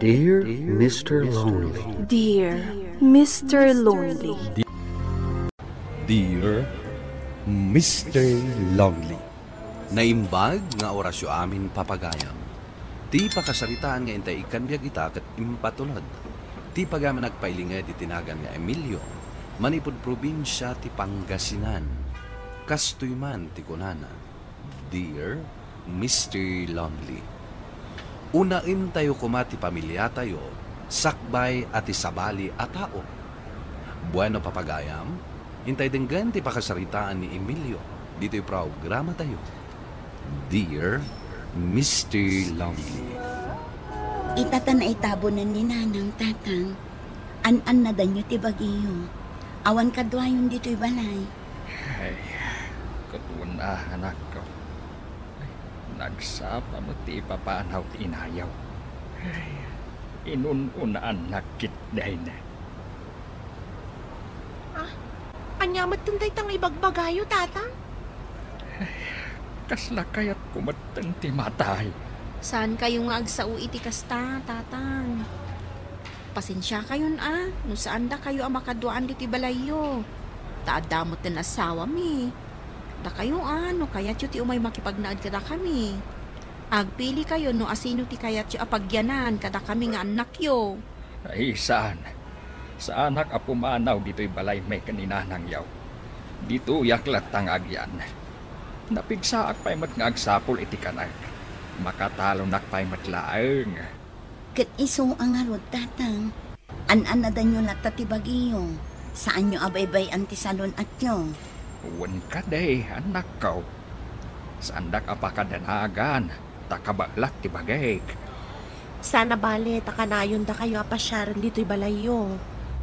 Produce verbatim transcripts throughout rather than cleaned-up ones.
Dear Mister Lonely. Dear Mister Lonely. Dear Mister Lonely. Naimbag nga orasyo amin, papagayam. Ti pakasaritaan nga intay ikkan biag ita ket impatulod. Ti pagayam a nagpailinged iti nagan nga Emilio, manipud probinsia ti Pangasinan. Kastoy man ti kunana, Dear Mister Lonely, unaentayo koma ti pamiliatayo sakbay a ti sabali a tao. Bueno, papagayam, intay denggen ti pakasaritaan ni Emilio ditoy programatayo, Dear Mister Lonely. Ita ta naitabonen ni Nanang, Tatang. An-annadanyo ti bagiyo. Awan kaduayon ditoy balay. Ay, ket wen a, anakko. Ay, nagsapa met ti ipapanaw ti inayaw. Ay, inun-unaannak ketdin. Ah, ania metten dayta nga ibagbagayo, Tatang? Ay, kasla kayatko metten ti matay. Saankayo nga agsao iti kasta, Tatang. Pasensiakayon a no saandakayo a makaduaan ditoy balayyo. Ta adda metten asawami. Dakayo a no kayatyo ti umay makipagnaed kadakami. Agpilikayo no asino ti kayatyo a pagyanan kadakami nga annakyo. Ay, saan. Saanak a pumanaw ditoy balaymi ken ni Nanangyo. Ditoyak latta nga agyan. Napigsaak pay met nga agsapul iti kanek. Makatalonak pay met laeng. Ket isu a ngarud, Tatang. An-annadanyo latta ti bagiyo. Saanyo a baybay-an ti salun-atyo. Wen kadi, annakko. Saandak a pakadanagan, ta kabaelak ti bagik. Saan a bale ta kanayondakayo a pasiaren ditoy balayyo.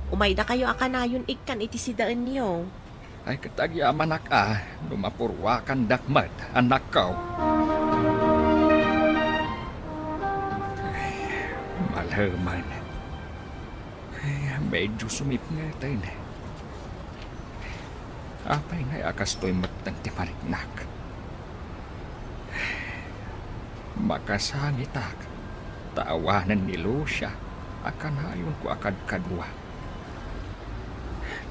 Umaydakayo a kanayon ikkan iti sidaenyo. Ay, ket agyamanak a no mapuruakandak met, annakko. Ay, malemen. Ay, medyo sumipngeten. Apay ngay a kastoy metten ti mariknak? Makasangitak, ta awanen ni Lucia a kanayonko a kadkadua.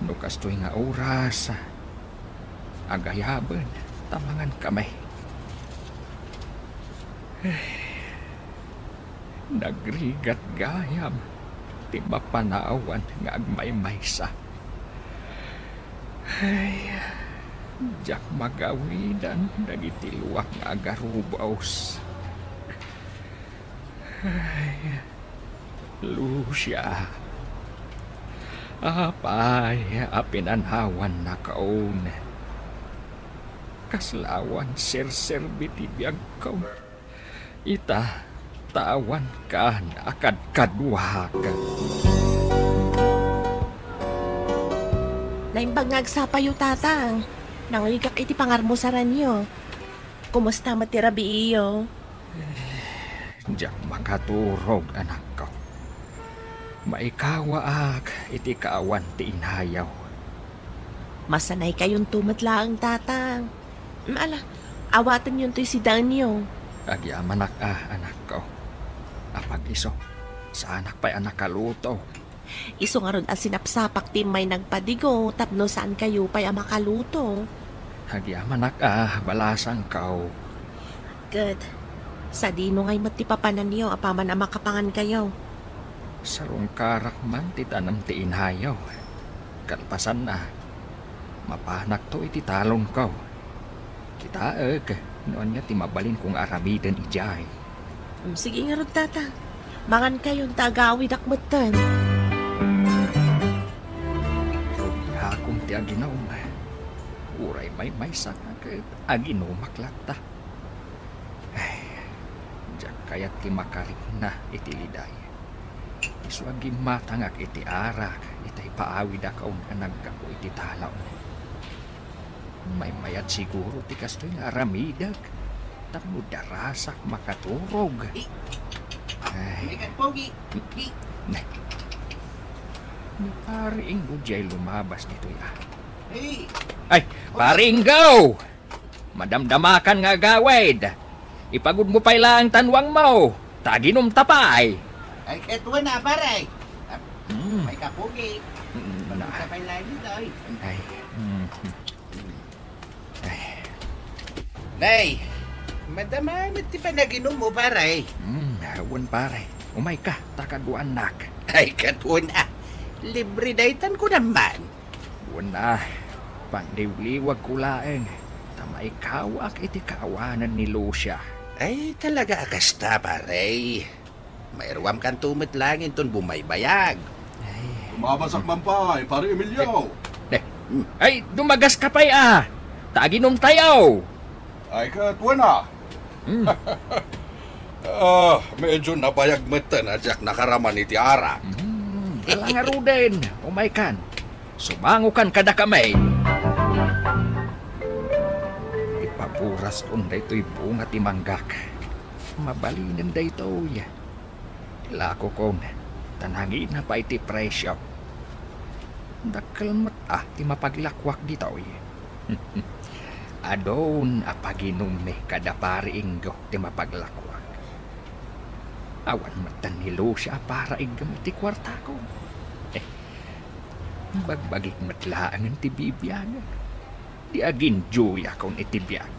No kastoy nga oras, agayaben ta mangankami. Nagrigat gayam ti mapanawan nga agmaymaysa. Ay, diak magawidan dagiti luak nga agarubos. Ay, Lucia, apay a pinanawannakon? Kasla awan serserbi ti biagko. Ita, ta awankan a kadkaduak. Naimbag nga agsapayo, Tatang. Nangrigak iti pangarmusaranyo. Kumusta met ti rabiiyo? Diak makaturog, anakko. Maikawaak iti kaawan ti inayaw. Masanaykayonto met laeng, Tatang. Ala, awatenyontoy sidaenyo. Agyamanak a, anakko. Apag-isu, saanak pay a nakaluto. Isu ngarud a sinapsapak ti immay nagpadigo tapno saankayo pay a makaluto. Agyamanak a, balasangko. Ket, sadino ngay met ti papananyo apaman a makapangankayo? Sarungkarak man ti tanem ti inayaw. Kalpasanna, mapanakto iti talongko. Kitaek no ania ti mabalinkong aramiden idiay. Mm, sige ngarud, Tata. Mangankayon ta agawidak metten. Rugiakon ti aginum. Uray maymaysak ket aginumak latta. Ay, diak kayat ti makarikna iti liday. Isu a gimmatangak iti arak ita ipaawidakon a naggapu iti talaw. Maymayat siguro ti kastoy nga aramidek tapno darasak makaturog. Ay. Ni Pari Ingo diay lumabas ditoy, ah. Ay, Pari Ingo! Madamdamakan nga agawid. Ipagudmo pay laeng tanwangmo, ta aginumta pay. Ay, ket wen a, pare. Mm. May kapugi. Mm. Ano ka pay lain dito, ay? Ay. Mm. Ay. Nay, madama met ti panaginum mo, pare. Mm, wen, pare. Umayka, ta kaduanak. Ay, ket wen a. Libre daytan ko naman. Wen a, panliwliwagko laeng, ta maikawak iti kaawanan ni Lucia. Ay, talaga a kasta, pare. Mairuamkanto met laeng inton bumaybayag. Ay. Kumabasak man pay, Pare Emilio. Eh, eh. Hmm. Ay, dumagaska pay a. Ta aginumtayo. Ay, ket wen a. Hmm. Ah, medyo nabayag metten a diak nakaraman iti arak. Hmm, ala ngaruden, umaykan. Sumangokan kadakami. Ipaburaskon daytoy bunga ti manggak. Mabalinen daytoy. Ilakokon, ta nangina pay ti presio. Dakkel met a ti mapaglakuak ditoy. Adun a paginummi kada Pari Ingo ti mapaglakuak. Awan metten ni Lucia a para iggem iti kuartako. Eh, bagbagik met laengen ti bibiag. Di aginjoyakon iti biag.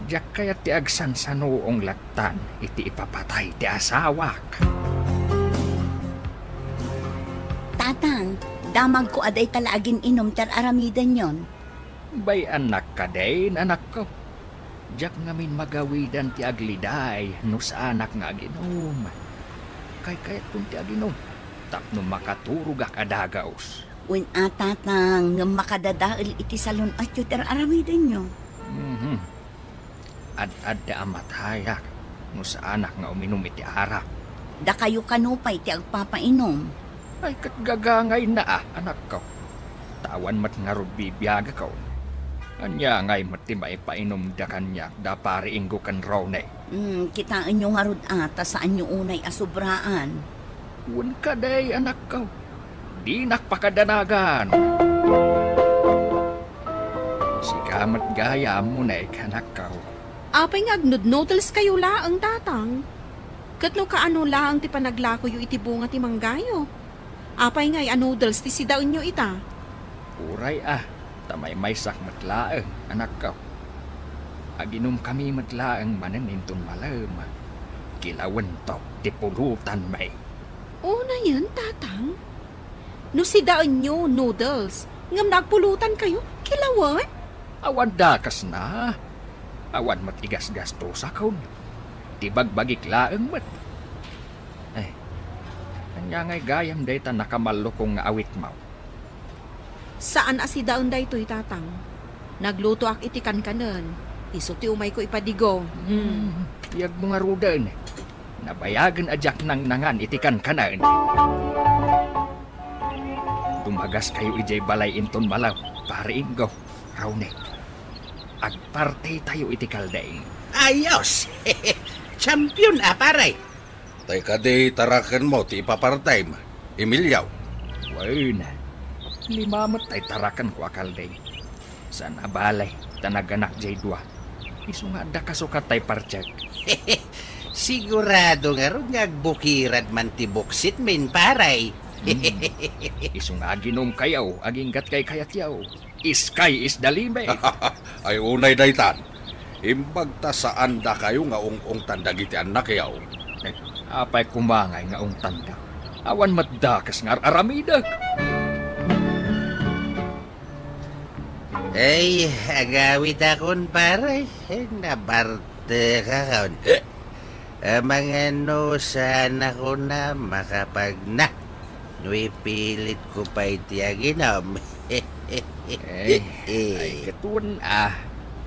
Diak kayat ti agsansanuong lattan iti ipapatay ti asawak. Tatang, damagko a dayta la agin-inum ti ar-aramidenyon. Bay-annak kadin, anakko. Diak ngamin magawidan ti agliday no saanak nga aginum. Kaykayatkon ti aginum tapno makaturogak a dagaos. Wen a, Tatang, ngem makadadael iti salun-atyo ti ar-aramidenyo. Mhm. Ad-adda a matayak no saanak nga uminum iti arak. Dakayo kano pay ti agpapainum? Ay, ket gagangayna a, anakko. Ta awan met ngarud bibiagakon. Ania ngay met ti maipainumda kaniak da Pari Ingo ken Ronnie? Hmm, kitaenyo ngarud a, ta saanyo unay a sobraan. Wen kadi, anakko. Dinak pakadanagan. Sika met gayam, Monik, anakko. Apay nga agnood-noodles kayo laeng, Tatang? Ket no kaano laeng ti panaglakoyo iti bunga ti manggayo? Apay ngay a noodles ti sidaenyo ita? Uray a, ta maymaysak met laeng, anakko. Aginumkami met laeng manen inton malem. Kilawentok ti pulutanmi. Unayen, Tatang. No sidaenyo, noodles, ngem nagpulutankayo, kilawen? Awan dakesna. Awan met igasgastosakon. Ti bagbagik laeng met. Eh, ania ngay gayam dayta nakamallukong nga awitmo? Saan a sidaen daytoy, Tatang. Naglutoak iti kankanen. Isu ti umayko ipadigo. Hmm. Hmm, biagmo ngaruden. Nabayagen a diak nangnangan iti kankanen. Dumagaskayo idiay balay inton malem, Pare Ingo, Ronnie. Agpartitayo iti kalding. Ayos! Champion a, pare! Tay kadi tarakenmo ti ipapartem, Emilio? Wen, lima met tay tarakenko a kalding. Saan a bale, ta naganak jay dua. Isu nga adda kasukat tay partek. Sigurado ngarud nga agbukirad man ti buksitmin, pare. Hmm. Isu nga aginumkayo, aginggat kay kayatyo. Sky is the limit. Ay, unay daytan. Imbag ta saandakayo nga ung-ungtan dagiti annakyo. Eh, apay koma ngay nga ungtanda? Awan met dakes nga ar-aramidek. Ay, agawidakon, pare. Nabartekakon. Amangan no saan ako na makapagna no ipilitko pay ti aginom. Eh, ay, ket wen a.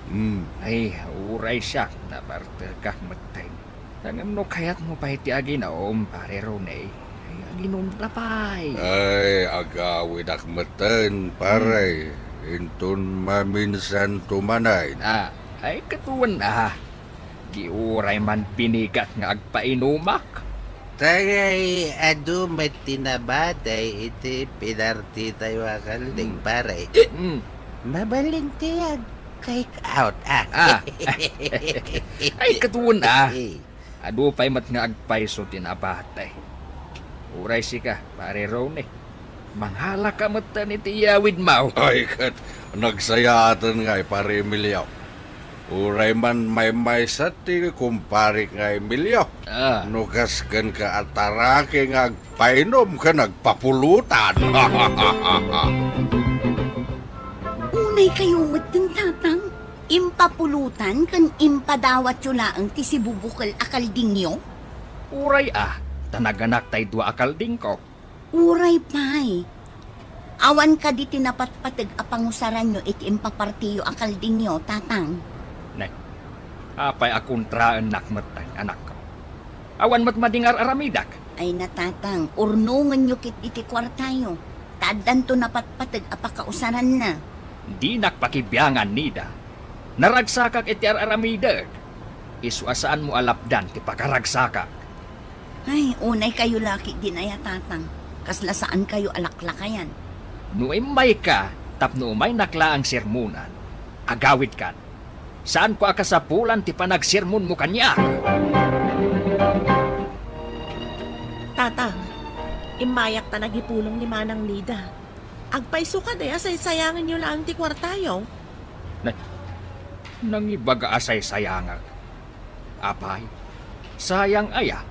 Hmm. Ay, uray siak, nabartekak metten. Ngem no kayatmo pay ti aginom, Pare Ronnie, ay, aginumda pay. Ay, agawidak metten, pare. Hmm. Inton maminsanto manen. Ah, ay, ket wen a. Di uray man binigat nga agpainumak. Tagay, adu met ti nabati iti pinartitayo a kalding, hmm, pare. Hmm. Mabalin ti ag-take out, ah. Ah. Ay, ket wen a. Eh. Adu pay met nga agpayso ti nabati. Uray sika, Pare Ronnie. Mangalaka metten iti iyawidmo. Ay, ket nagsayaaten ngay, Pare Emilio. Uray man maymaysa ti kumparek nga Emilio. Ah. No kas kenka a taraki nga agpainom ken agpapulutan. Unay kayo metten, Tatang. Impapulutan ken impadawatyo laeng ti sibubukel a kaldingyo? Uray a, ta naganak tay dua a kaldingko. Uray pay. Awan kadi ti napatpateg a pangusaranyo iti impapartiyo a kaldingyo, Tatang? Ne, apay a kontraennak metten, anakko? Awan met madingar aramidek. Ay na, Tatang, urnongenyo ketdi ti kuartayo, ta addanto napatpateg a pakausaranna. Dinak pakibiangan, Nida. Naragsakak iti ar-aramidek. Isu a saanmo a lapdan ti pakaragsakak. Ay, unay kayo laki dinaya, Tatang. Kasla saan kayo a laklakayan. No immayka tapno umaynak laeng sermonan, agawidkan. Saanko a kasapulan ti panagsermonmo kaniak. Tatang, immayak ta nagipulong ni Manang Nida. Agpayso kadi a saysayangenyo laeng ti kuartayo? Na-, nangibaga a saysayangak. Apay, sayang aya.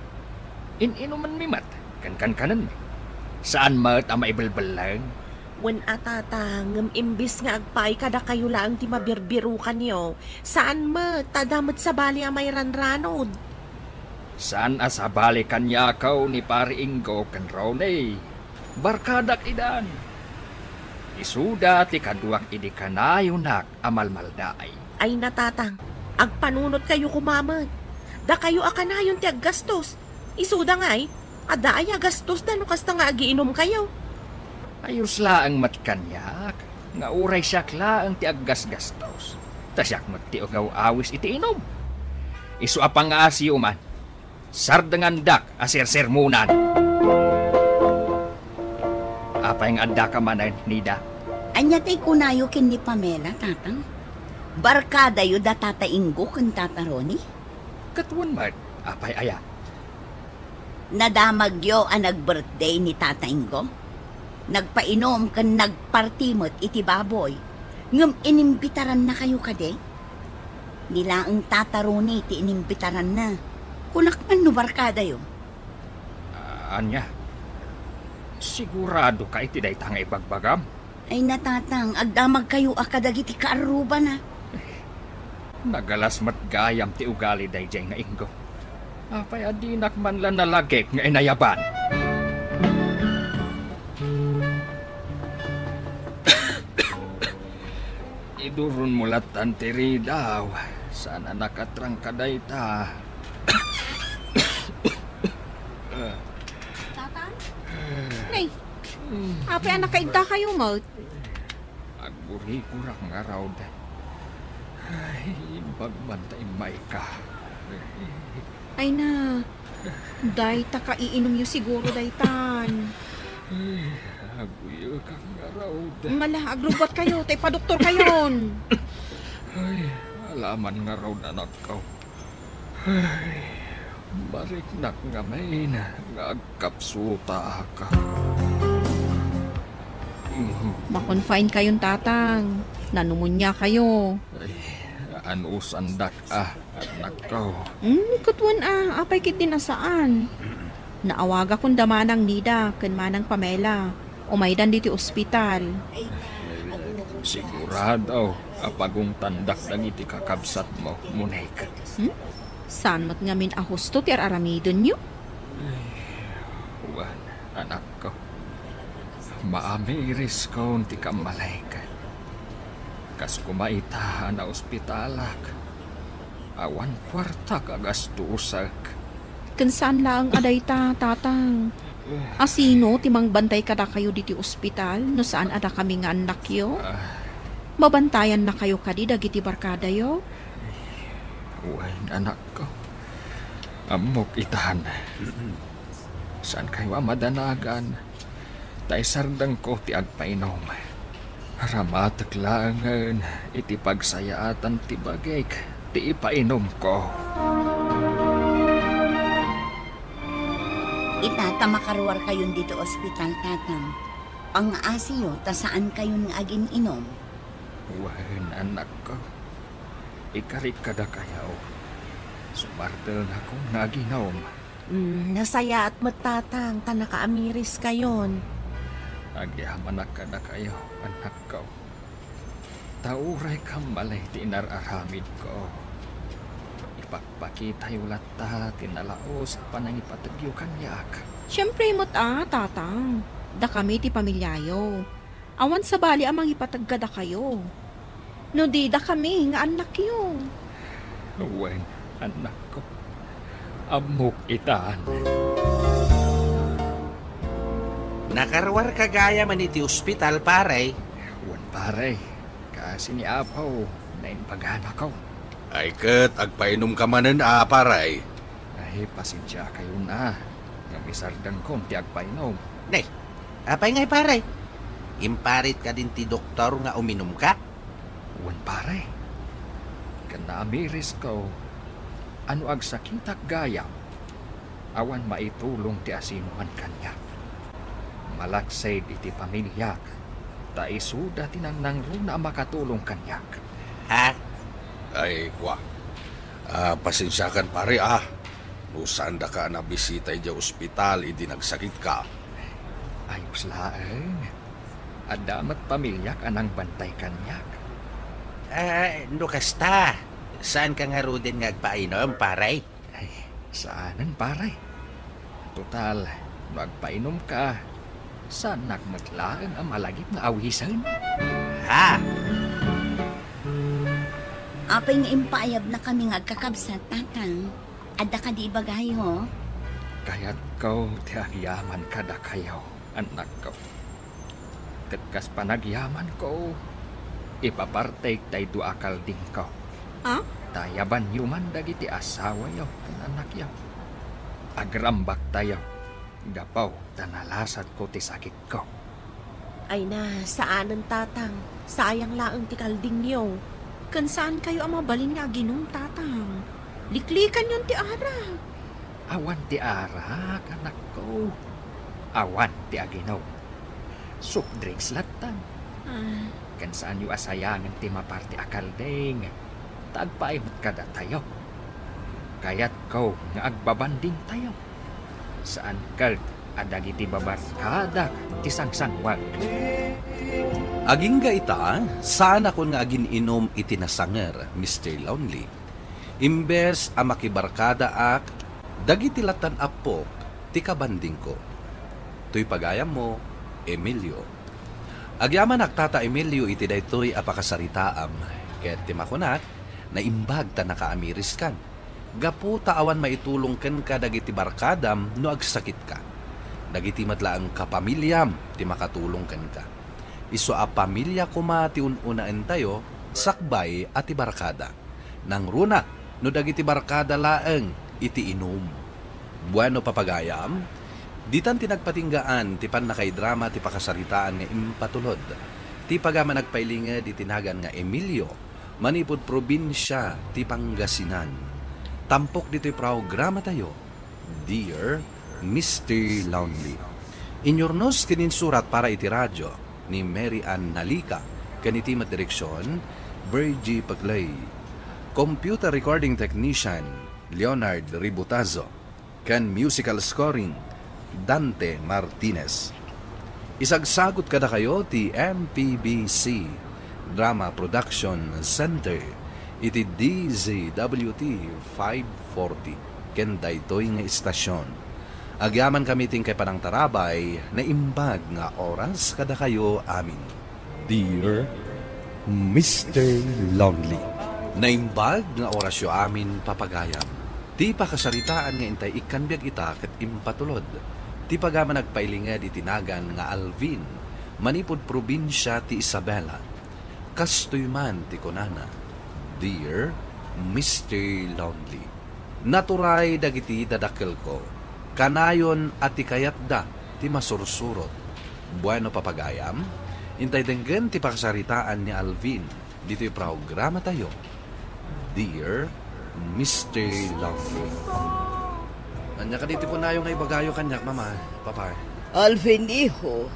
In-inumenmi met, ken kankanenmi. Saan met a maibelbelleng. Wen a, Tatang, ngem imbes nga agpaay kadakayo laeng ti mabirbirukanyo, saan met, ta adda met sabali a mairanranod. Saan a sabali kaniak ni Pari Ingo ken Ronnie. Barkadak idan. Isuda ti kaduak idi kanayonak a malmaldaay. Ay na, Tatang, agpanunotkayo koma met. Dakayo a kanayon ti aggastos. Isuda ngay, adda aya gastosda no kasta nga agiinumkayo? Ayos laeng met kaniak, nga uray siak laeng ti aggasgastos. Ta siak met ti ugaw-awis iti inum. Isu a pangaasiyo man, sardengandak a sersermonan. Apay nga addaka manen, Nida? Ania ti kunayo ken ni Pamela, Tatang? Barkadayo da Tata Ingo ken Tata Ronnie? Ket wen met, apay aya? Nadamagyo a nag-birthday ni Tata Ingo? Nagpainom ken nagparti met iti baboy, ngem inimbitarannakayo kadi? Ni laeng Tata Ronnie ti inimbitaranna. Kunak man no barkadayo. Ah, ania? Siguradoka iti dayta nga ibagbagam? Ay na, Tatang, agdamagkayo a kadagiti kaarrubana. Nagalas met gayam ti ugali daydiay nga Ingo. Apay a dinak man la nalagip nga inayaban? Iduronmo lattan ti ridaw. Saan a nakatrangka dayta. Tatang? Nay, apay a nakaiddakayo met? Agburikorak ngarud. Ay, imbag man ta immayka. Ay na, dayta ka iinumyo siguro daytan. Ay, aguyekak ngarud. Mala, agrubbuatkayo, ta ipadoktorkayon. Ay, alaman ngarud, anakko. Ay, mariknak ngamin nga agkapsutaak. Mhm. Makonfine kayon, Tatang. Nanumunia kayo. Ay, anusandak a, anakko. Hmm, ket wen a, apay ketdin a saan? Naawagakon da Manang Nida ken Manang Pamela. Umaydan diti ospital. Sigurado a pagungtandak dagiti kakabsatmo, Monica. Hmm? Saan met ngamin a husto ti ar-aramidenyo? Wen, anakko. Maamiriskon ti kammalek. Kas koma ita a naospitalak, awan kuartak a gastusak. Ken saan laeng a dayta, Tatang. A sino ti mangbantay kadakayo diti ospital no saan a dakami nga annakyo? Ah. Mabantayannakayo kadi dagiti barkadayo? Wen, anakko. Ammok itan. Saankayo a madanagan, ta isardengko ti agpainom. Aramatek laengen iti pagsayaatan ti bagik ti ipainomko. Ita ta makaruarkayon ditoy ospital, Tatang. Pangngaasiyo ta saankayon nga agin-inom. Wen, annakko. Ikarik kadakayo. Sumartelnakon nga aginom. Mm, nasayaat met, Tatang, ta nakaamiriskayon. Agyamanak kadakayo, annakko. Ta uray kammali ti inar-aramidko, ipakpakitayo latta ti nalaus a panangipategyo kaniak. Siempre met a, Tatang. Dakami ti pamiliayo. Awan sabali a mangipateg kadakayo. No di, dakami nga annakyo. Wen, annakko. Ammok itan. Nakaruarka gayam iti ospital, pare? Wen, pare. Kaasi ni Apo, naimbaganako. Ay ket, agpainumka manen a, pare? Ay, pasensiakayon a, ngem isardengkon ti agpainum. Ne, apay ngay, pare? Imparit kadin ti doktor nga uminumka? Wen, pare. Ken naamirisko a no agsakitak gayam, awan maitulong ti asinoman kaniak. Malaksid iti pamiliak, ta isuda ti nangnangruna a makatulong kaniak. Ha? Ay, kua. Ah, pasensiakan, pare, a. No saandaka a nabisita idiay ospital idi nagsakitka. Ayos laeng. Adda met pamiliak a nangbantay kaniak. Ah, no kasta, saanka ngaruden nga agpainum, pare? Ay, saanen, pare. Total, no agpainumka, saannak met laeng a malagip nga awisen. Ha? Apay nga impaayabnakami nga agkakabsat, Tatang? Adda kadi ibagayo? Kayatko ti agyaman kadakayo, annakko. Ket kas panagyamanko, ipapartek tay dua a kaldingko. Ha? Ta ayabanyo man dagiti asawayo ken annakyo. Agrambaktayo, gapu ta nalasatko ti sakitko. Ay na, saanen, Tatang. Sayang laeng ti kaldingyo. Ken saankayo a mabalin nga aginum, Tatang. Liklikanyon ti arak. Awan ti arak, annakko. Awan ti aginum. Soft drinks latta. Ah. Ken saanyo a sayangen ti maparti a kalding, ta agpaay met kadatayo. Kayatko nga agbabandingtayo. Saan ket a dagiti babarkadak ti sangsanguag. Agingga ita, saanakon nga agin-inum iti nasanger, Mister Lonely. Imbes a makibarkadaak, dagiti lattan appok ti kabandingko. Toy pagayammo, Emilio. Agyamanak, Tata Emilio, iti daytoy a pakasaritaam, ket ti makunak, naimbag ta nakaamiriskan. Gapu ta awan maitulong kenka dagiti barkadam no agsakitka. Dagiti met laeng kapamiliam ti makatulong kenka. Isu a pamilia koma ti un-unaentayo sakbay a ti barkada. Nangruna no dagiti barkada laeng iti inum. Bueno, papagayam, ditan ti nagpatinggaan ti pannakaidrama ti pakasaritaan nga impatulod ti pagayam a nagpailinged iti nagan nga Emilio, manipud probinsia ti Pangasinan. Tampok ditoy programatayo, Dear Mister Lonely. Inyurnos ken insurat para iti radio ni Mary Ann Nalica ken iti met direksion, Virgie Paclay. Computer recording technician, Leonard Ributazo. Ken musical scoring, Dante Martinez. Isagsagut kadakayo ti M P B C Drama Production Center iti D Z W T five forty ken daytoy nga istasyon. Agyamankami ti inkay panangtarabay, naimbag nga oras kadakayo amin. Dear Mister Lonely. Naimbag nga orasyo amin, papagayam. Ti pakasaritaan nga intay ikkan biag ita ket impatulod ti pagayam a nagpailinged iti nagan nga Alvin, manipud probinsia ti Isabela. Kastoy man ti kunana, Dear Mister Lonely. Naturay dagiti dadakkelko. Kanayon a ti kayatda ti masursurot. Bueno, papagayam, intay denggen ti pakasaritaan ni Alvin ditoy programatayo, Dear Mister Lonely. Ania kadi ti kunayo nga ibagayo kaniak, Mama, Papa? Alvin, iho,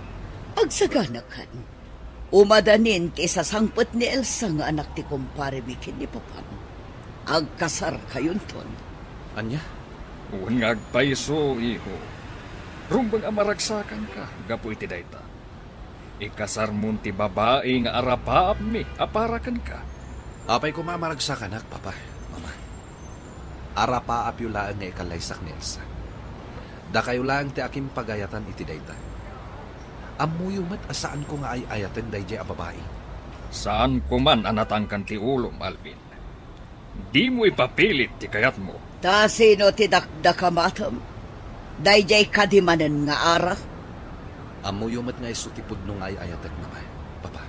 agsaganakan. Umadanin ti isasangpet ni Elsa nga anak ti kumparemi ken ni Papam. Agkasarkayonton. Ania? Wen nga agpayso, iho. Rumbeng a maragsakanka gapu iti dayta. Ikasarmon ti babai nga arapaapmi a para kenka. Apay koma a maragsakanak, Papa, Mama? Arapaapyo laeng nga ikallaysak ni Elsa. Dakayo laeng ti akimpagayatan iti dayta. Ammoyo met a saanko nga ay-ayaten daydiay a babai. Saanko man a natangken ti ulom, Alvin. Dimo ipapilit ti kayatmo. Ta sino ti dakdakamatem? Daydiay kadi manen nga Ara? Ammoyo met nga isu ti pudno nga ay-ayatek, Mama, Papa.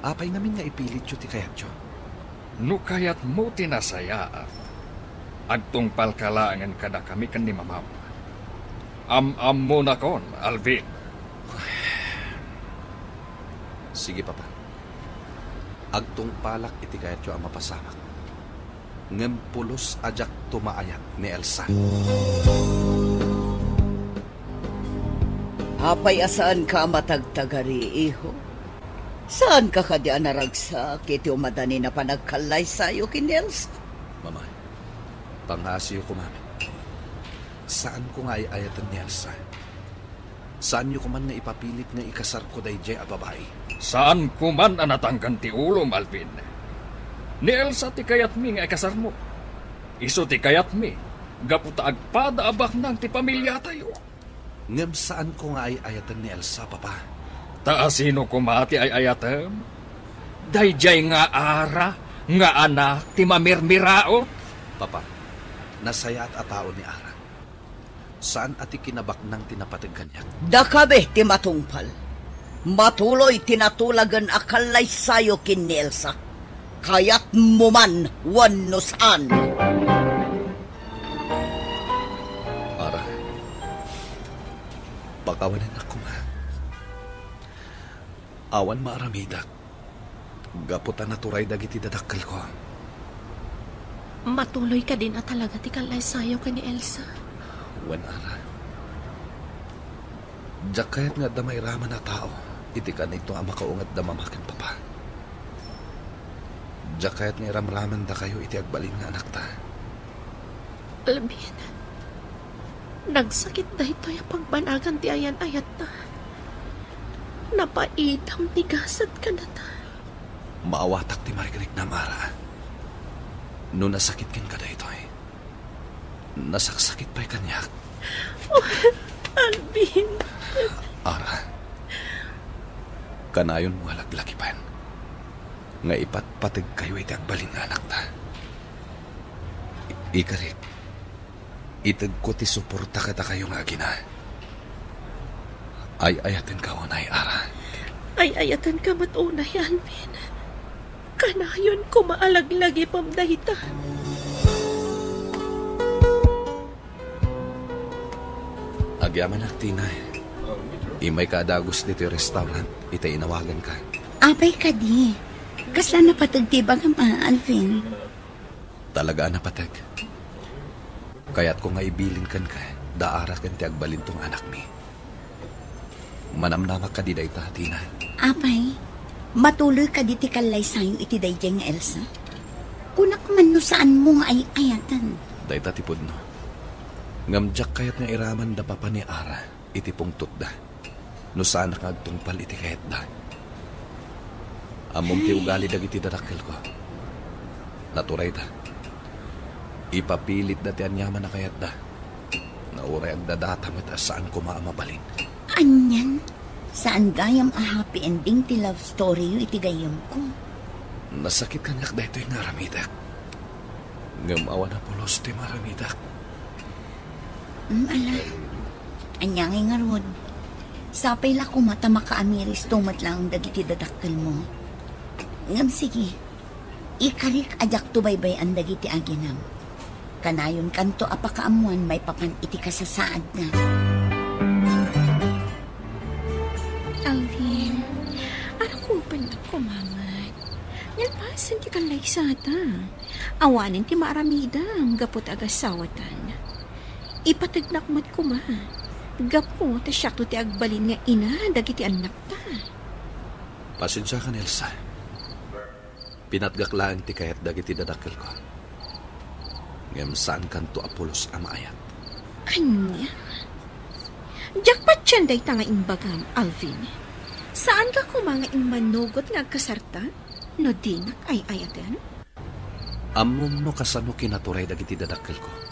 Apay ngamin nga ipilityo ti kayatyo? No kayatmo ti nasayaat, agtungpalka laengen kadakami ken ni Mamam. Am-ammonakon, Alvin. Sige, Papa. Agtungpalak iti kayatyo a mapasamak. Ngem pulos a diakto maayat ni Elsa. Apay a saanka a matagtagari, iho? Saanka kadi a naragsak iti umadanin a panagkallaysayo ken ni Elsa? Mama, pangngasiyo koma met. Saanko nga ay-ayaten ni Elsa. Saanyo koman nga ipapilit nga ikasarko daydiay a babai. Saanko man a natangken ti ulom, Alvin. Ni Elsa ti kayatmi nga ikasarmo. Isu ti kayatmi, gapu ta agpada a baknang ti pamiliatayo. Ngem saanko nga ay-ayaten ni Elsa, Papa. Ta asino koma ti ay-ayatem? Daydiay nga Ara nga anak ti mamirmiraot? Papa, nasayaat a tao ni Ara. Saan a ti kinabaknang ti napateg kaniak. Dakami ti matungpal. Matuloy ti natulagen a kallaysayo ken ni Elsa. Kayatmo man wenno saan. Ara, pakawanennak koma. Awan maaramidak. Gapu ta naturay dagiti dadakkelko. Matuloy kadin a talaga ti kallaysayo ken ni Elsa? Wen, Ara. Diak kayat nga adda mairaman a tao iti kanito a makaunget da Mama ken Papa. Diak kayat nga iramramandakayo iti agbalin nga anakta. Alvin, nagsakit daytoy a pagbanagan ti ayan-ayatta. Napaidam ti gasat kadata. Maawatak ti marikriknam, Ara. No nasakit kenka daytoy, nasaksakit pay kaniak. Oh, Alvin. Ara, kanayonmo a laglagipen nga ipatpategkayo iti agbalin nga anakta. I-, ikarik, itedko ti suporta kadakayo nga agina. Ay-ayatenka unay, Ara. Ay-ayatenka met unay, Alvin. Kanayon koma a laglagipem dayta. Agyamanak, Tina. Immayka a dagus ditoy restaurant, ita inawaganka. Apay kadi? Kasla napateg ti ibagam a, Alvin? Talaga a napateg. Kayatko nga ibilin kenka, da Ara ken ti agbalinto nga anakmi. Manamnamak kadi dayta, Tina? Apay, matuloy kadi ti kallaysayo iti daydiay nga Elsa? Kunak man no saanmo nga ay-ayaten. Dayta ti pudno. Ngem diak kayat nga iraman da papa ni Ara iti pungtotda no saanak nga agtungpal iti kayatda. Ammom ti ugali dagiti dadakkelko. Naturayda. Ipapilitda ti aniaman a kayatda. Nga uray agdadata met a saan koma a mabalin. Anian? Saan gayam a happy ending ti love story-yo iti gayyemko? Nasakit kaniak daytoy nga aramidek. Ngem awan a pulos ti maaramidak. Mm, ala. Ania ngay ngarud? Sapay la koma ta makaamiristo met laeng dagiti dadakkelmo. Ngem sige, ikarik a diakto baybay-an dagiti aginam. Kanayonkanto a pakaammoan maipapan iti kasasaadna. Alvin, arakupennak koma met. Nalpasen ti kallaysata. Awanen ti maaramidam gapu ta agasawatan. Ipategnak met koma. Gapu ta siakto ti agbalin nga ina dagiti annakta. Pasensiakan, Elsa. Pinatgak laeng ti kayat dagiti dadakkelko. Ngem saankanto a pulos a maayat. Ania? Diak patien dayta nga imbagam, Alvin. Saanka koma nga immanugot nga agkasarta no dinak ay-ayaten? Ammom no kasano kinaturay dagiti dadakkelko.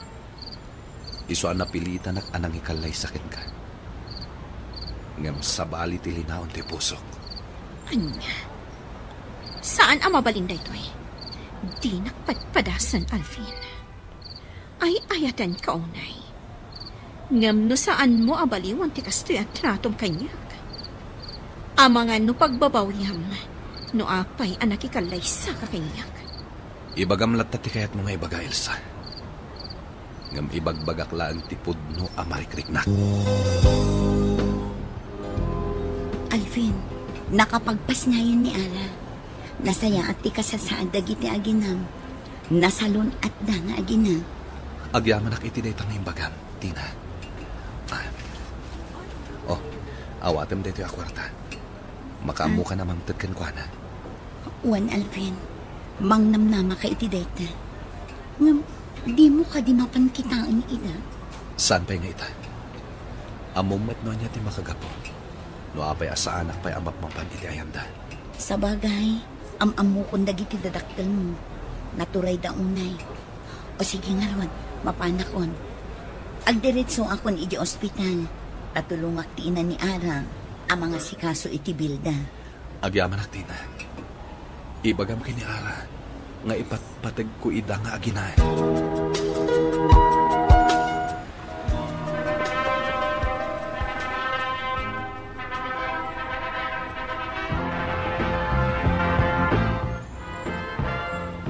Isu a napilitanak a nangikallaysa kenka. Ngem sabali ti linaon ti pusok. Ania? Saan a mabalin daytoy. Dinak padpadasen, Alvin. Ay-ayatenka unay. Ngem no saanmo a baliwan ti kastoy a tratom kaniak, amangan no pagbabawiam no apay a nakikallaysaka kaniak. Ibagam latta ti kayatmo nga ibaga, Elsa. Ngem ibagbagak laeng ti pudno a marikriknak. Alvin, nakapagpasnayan ni Ara. Nasayaat ti kasasaad dagiti aginam. Nasalun-atda nga agina. Agyamanak iti dayta nga imbagam, Tina. Ah. Oh, awatem daytoy a kuarta. Makaammokan a mangted kenkuana. Wen, Alvin, mangnamnamaka iti dayta. Ngem, dimo kadi mapan kitaen ida? Saan pay nga ita? Ammom met no ania ti makagapu. No apay a saanak pay a mapmapan iti ayanda. Sabagay, am-ammokon dagiti dadakkelmo. Naturayda unay. O sige ngarud, mapanakon. Agdiretsoakon idiay ospital. Ta tulongak ti ina ni Ara a mangasikaso iti bilda. Agyamanak, Tina. Ibagam ken ni Ara nga ipatpategko ida nga aginaed.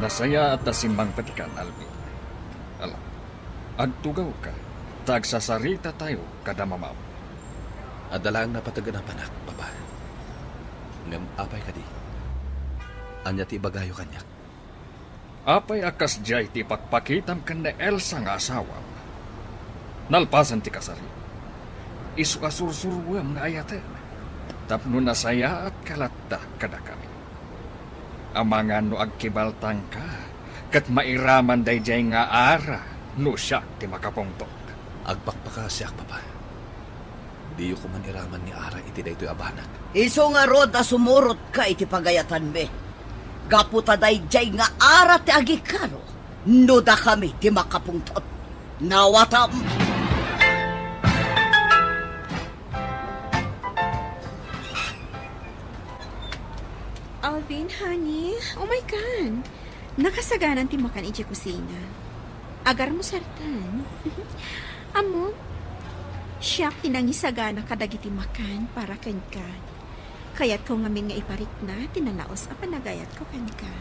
Nasayaat ta simmangpetkan, Alvin. Ala, agtugawka, ta agsasaritatayo kada mamam. Adda laeng napateg a napanak, Papa. Ngem apay kadi? Ania ti ibagayo kaniak? Apay a kasdiay ti ipakpakitam ken ni Elsa nga asawam? Nalpasen ti kasari, isu a sursuruem nga ayaten, tapno nasayaatka latta kadakami. Amangan no agkibaltangka ket mairaman daydiay nga Ara no siak ti makapungtot. Agpakpakasiak, Papa. Diyo koman iraman ni Ara iti daytoy a banag. Isu ngarud a sumurotka iti pagayatanmi. Gapu ta daydiay nga Ara ti agikaro no dakami ti makapungtot. Nawatam! Alvin, honey, umaykan. Nakasaganan ti makan idiay kusina. Agarmusartan. Ammom, siak ti nangisagana kadagiti makan para kenka. Kayatko ngamin nga iparikna ti nalaos a panagayatko kenka.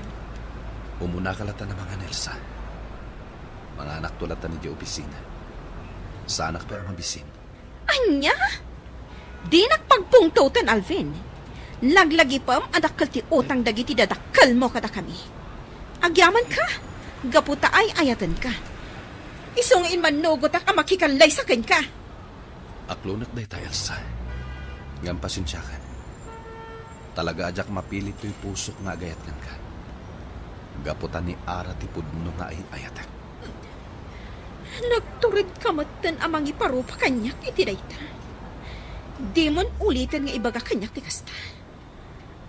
Umunaka latta a mangan, Elsa. Manganakto latta idiay opisina. Saanak pay a mabisin. Ania? Dinak pagpungtoten, Alvin. Laglagipem a dakkel ti utang dagiti dadakkelmo kadakami. Agyamanka, gapu ta ay-ayatenka. Isu nga immanugotak a makikallaysa kenka. Aklonek dayta, Elsa. Ngem pasensiakan. Talaga a diak mapilit toy pusok nga agayat kenka. Gapu ta ni Ara ti pudno nga ay-ayatek. Nagturedka metten a mangiparupa kaniak iti dayta. Dimon uliten nga ibaga kaniak ti kasta.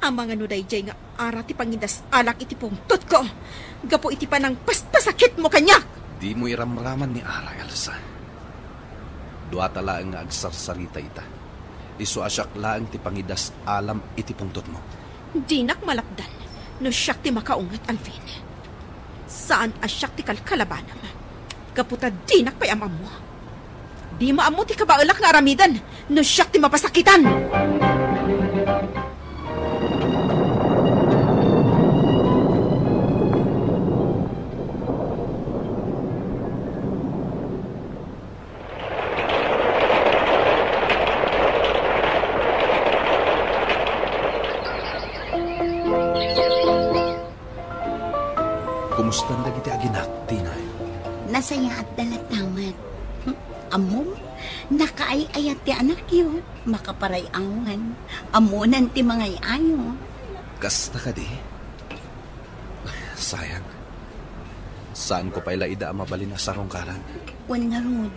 Amangan no daydiay nga Ara ti pangidas-alak iti pungtotko, gapu iti panangpaspasakitmo kaniak. Dimo iramraman ni Ara, Elsa. Duata laeng nga agsarsarita ita. Isu a siak laeng ti pangidas-alam iti pungtotmo. Dinak malapdan no siak ti makaunget, Alvin. Saan a siak ti kalkalabanam. Gapu ta dinak pay am-ammo. Dimo ammo ti kabaelak nga aramiden no siak ti mapasakitan. Kumustan dagiti aginak, Tina? Nasayaatda latta met. Hmm? Ammom, nakaay-ayat ti anakyo, makaparay awan. Ammonan ti mangay-ayo. Kasta kadi? Sayang. Saanko pay la ida a mabalin a sarungkaran. Wen ngarud,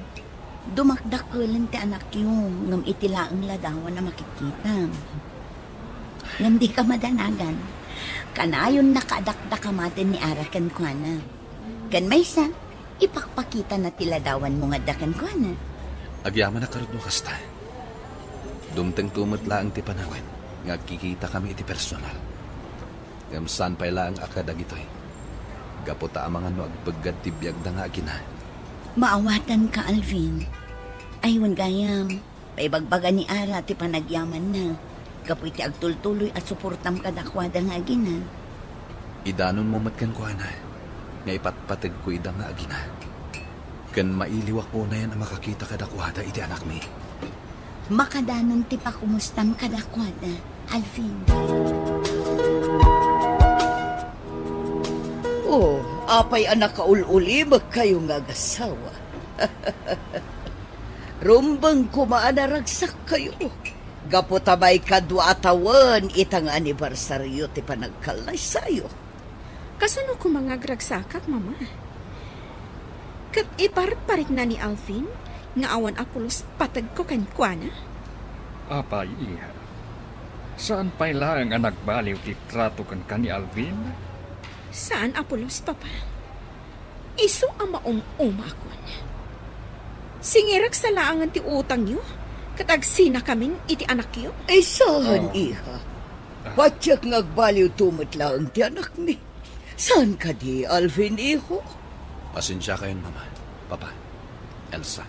dumakdakkelen ti anakyo, ngem iti laeng ladawan a makikita. Ngem dika madanagan. Kanayonnaka a dakdakamaten ni Ara kenkuana. Ken maysa, ipakpakitana ti ladawanmo nga adda kenkuana. Agyamanak ngarud no kasta. Dumtengto met laeng ti panawen nga agkikitakami iti personal. Ngem saan pay laeng a kadagitoy. Gapu ta amangan no agpeggad ti biagda nga agina. Maawatanka, Alvin. Ay, wen gayam, paibagbaga ni Ara ti panagyamanna. Gapu iti agtultuloy a suportam kadakuada nga agina. Idanonmo met kenkuana nga ipatpategko ida nga agina. Ken mailiwak unayen a makakita kadakuada iti anakmi. Makadanon ti pakumustam kadakuada, Alvin. Oh, apay a nakaul-ulimekkayo nga agassawa? Rumbeng koma a naragsakkayo. Gapu ta maikadua a tawen ita nga anibersario ti panagkallaysayo. Kasano koma nga agragsakak, Mama? Ket iparparikna ni Alvin nga awan a pulos pategko kenkuana? Apay, iha? Saan pay laeng a nagbaliw ti trato kenka ni Alvin? Saan a pulos, Papa. Isu a maum-umakon. Singireksa laengen ti utangyo, ket agsinakamin iti anakyo. Ay, saan, Oh. iha? Ah. Patiek nga agbaliwto met laeng ti anakmi. Saan kadi, Alvin, iho? Pasensiakayon, Mama, Papa, Elsa.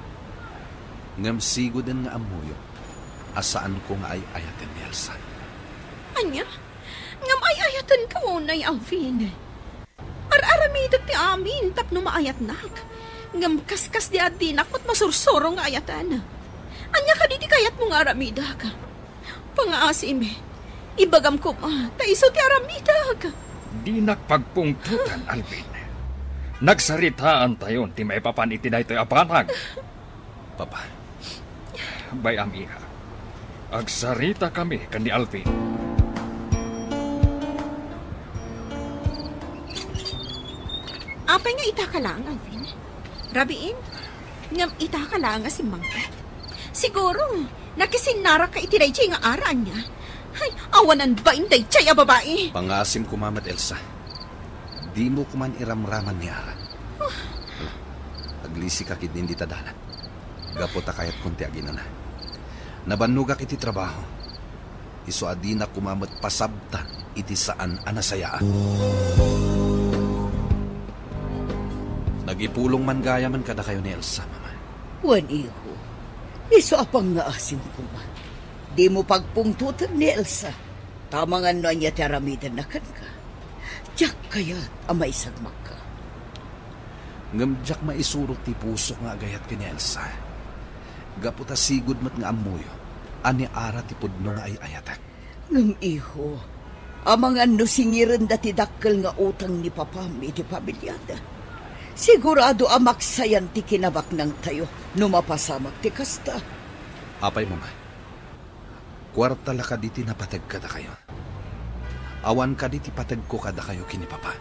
Ngem sigoden nga ammoyo a saanko nga ay-ayaten ni Elsa. Ania? Ngem ay-ayatenka unay, Alvin? Ar-aramidek ti amin tapno maayatnak. Ngem kaskasdi a dinak met masursuro nga ayaten. Ania kadi ti kayatmo nga aramidek? Pangaasim, ibagam koma, ta isu ti aramidek. Dinak pagpungtotan, Alvin. Nagsaritaantayon ti maipapan iti daytoy a banag. Papa. Bay-am, iha. Agsaritakami ken ni Alvin. Apay nga itaka laeng, Alvin? Rabiin? Ngem itaka laeng a simmangpet? Siguro, nakisinnaraka iti daydiay nga ara ania? Ay, awanan bain daydiay a babai! Pangaasim koma met, Elsa. Dimo koman iramraman ni Ara. Hala, aglisika ketdin dita dalan. Gapu ta kayatkon ti aginana. Nabannogak iti trabaho. Isu a dinak koma met pasabtan iti saan a nasayaat. Nagipulong man gayamen kadakayo ni Elsa, Mama. Wen, iho. Isu a pangngaasim koma. Dimo pagpungtoten ni Elsa. Ta amangan no ania ti aramidenna kenka. Diak kayat a maisagmakka. Ngem diak maisurot ti pusok nga agayat ken ni Elsa. Gapu ta sigud met nga ammoyo a ni Ara ti pudno nga ay-ayatek. Ngem, iho, amangan no singirenda ti dakkel nga utang ni papam iti pamiliada. Sigurado a maksayan ti kinabaknangtayo no mapasamak ti kasta. Apay, Mama? Kuarta la kadi ti napateg kadakayo? Awan kadi ti pategko kadakayo ken ni Papa?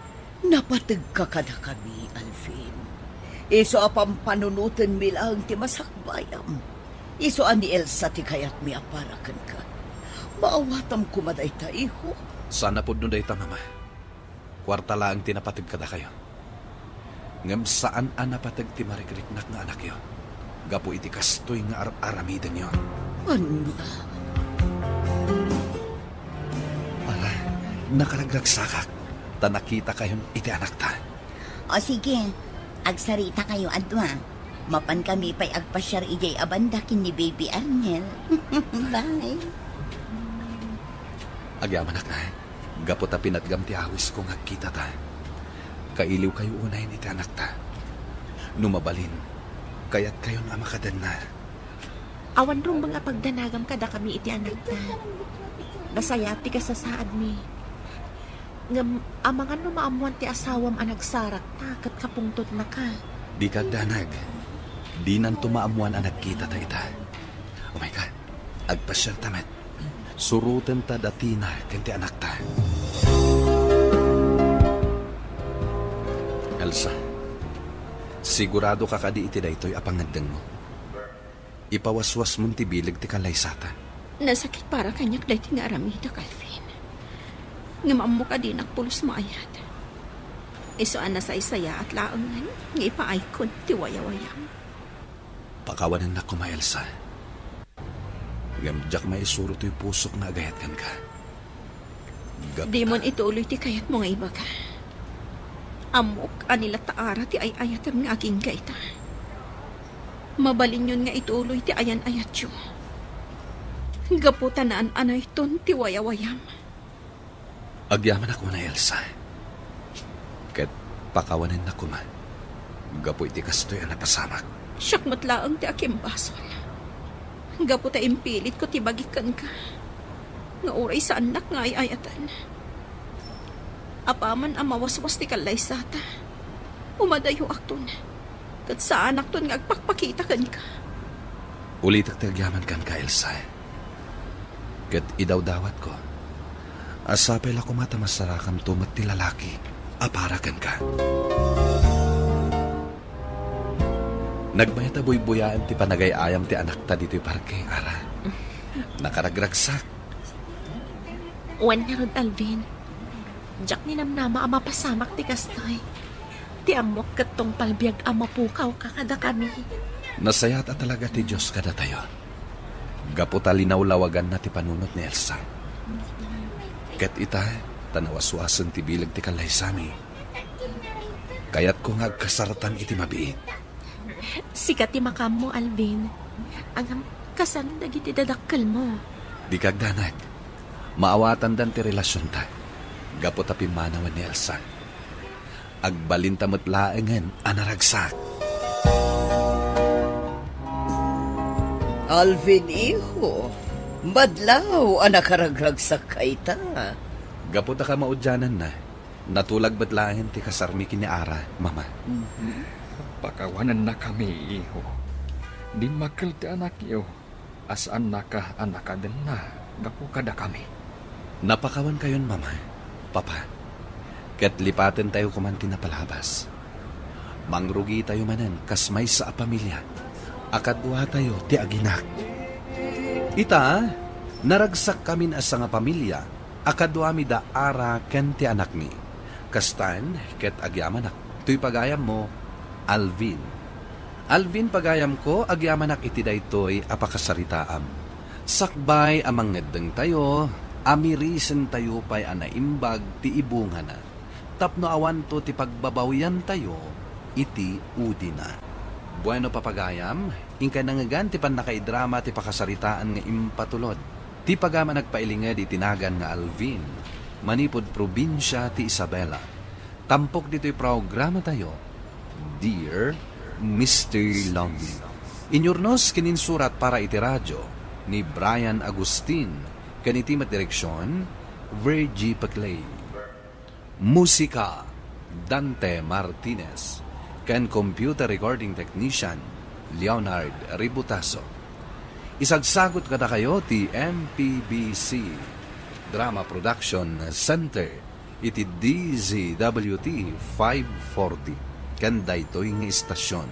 Napategka kadakami, Alvin. Isu a pampanunotenmi laeng ti masakbayam. Isu a ni Elsa ti kayatmi a para kenka. Maawatam koma dayta, iho. Saan a pudno dayta, Mama. Kuarta laeng ti napateg kadakayo. Ngem saan a napateg ti marikriknak nga anakyo gapu iti kastoy nga ar-aramidenyo. Ania? Ala, nakaragragsakak, ta nakitakayon iti anakta. O sige, agsarita kayo a dua. Mapan kami pay agpasiar idiay a banda ken ni Baby Arnel. Bye. Agyamanak, gapu ta pinatgam ti awisko nga agkitata. Kailiwkayo unayen iti anakta. No mabalin, kayatkayon a makadenna. Awan rumbeng a pagdanagam kadakami iti anakta. Nasayaat ti kasasaadmi. Ngem amangan no maammoan ti asawam a nagsarakta ket kapungtotnaka. Dika agdanag. Dinanto maammoan a nagkitata ita. Umayka, agpasiarta met. Surotenta da Tina ken ti anakta. Elsa, siguradoka kadi iti daytoy a pangngeddengmo? Ipawaswasmon ti bileg ti kallaysata. Nasakit para kaniak daytoy nga aramidak, Alvin. Ngem ammok a dinak pulos maayat. Isu a nasaysayaat laengen nga ipaaykon ti wayawayam. Pakawanennak koma, Elsa. Ngem diak maisuro toy pusok nga agayat kenka. Gapu ta Dimon ituloy ti kayatmo nga ibaga. Ammok a ni la Ara ti ay-ayatem nga agingga ita. Mabalinyon nga ituloy ti ayan-ayatyo. Gapu ta naan-anayton ti wayawayam. Agyamanak una, Elsa. Ket pakawanennak koma gapu iti kastoy a napasamak. Siak met laeng ti akimbasol. Gapu ta impilitko ti bagik kenka nga uray saannak nga ay-ayaten. Apaman a mawaswas ti kallaysata, umadayoakton, ket saanakton nga agpakpakita kenka. Ulitek ti agyaman kenka, Elsa. Ket idawdawatko a sapay la koma ta masarakamto met ti lalaki a para kenka. Nagmayat a buybuyaen ti panagay-ayam ti anakta ditoy parke, Ara. Nakaragragsak. Wen ngarud, Alvin. Diak ninamnama a mapasamak ti kastoy. Ti ammok ket tungpal biag a mapukawka kadakami. Nasayaat a talaga ti Dios kadatayo. Gapu ta linawlawaganna ti panunot ni Elsa. Ket ita, ta nawaswasen ti bileg ti kallaysami, kayatko nga agkasaratan iti mabiit. Sika ti makaammo, Alvin. Ngem, kasano dagiti dadakkelmo? Dika agdanag. Maawatandan ti relasionta. Gapu ta pimmanawen ni Elsa. Agbalinta met laengen a naragsak. Alvin, iho, madlaw a nakaragragsakka ita. Gapu ta kamaudiananna, natulag met laengen ti kasarmi ken ni Ara, Mama. Mhm. Pakawanennakami, iho. Dimmakkel ti anakyo a saannaka a nakadenna gapu kadakami. Napakawankayon, Mama, Papa, ket lipatentayo koman ti napalabas. Mangrugitayo manen kas maysa a pamilia a kaduatayo ti aginak. Ita, naragsakkamin a sangapamilia a kaduami da Ara ken ti anakmi. Kastan ket agyamanak toy pagayammo, Alvin. Alvin, pagayamko, agyamanak iti daytoy a pakasaritaam. Sakbay a mangngeddengtayo, amirisentayo pay a naimbag ti ibungana tapno awanto ti pagbabawiantayo iti udina. Bueno, papagayam, inkay nangngegan ti pannakaidrama ti pakasaritaan nga impatulod ti pagayam a nagpailinged iti nagan nga Alvin, manipud probinsia ti Isabela. Tampok ditoy programatayo, Dear Mister Lonely. Inyurnos ken insurat para iti radio ni Brian Agustin, ken iti met direksion, Virgie Paclay. Musika, Dante Martinez, ken computer recording technician, Leonard Ributaso. Isagsagut kadakayo ti M P B C Drama Production Center iti D Z W T five forty, ken daytoy nga istasion.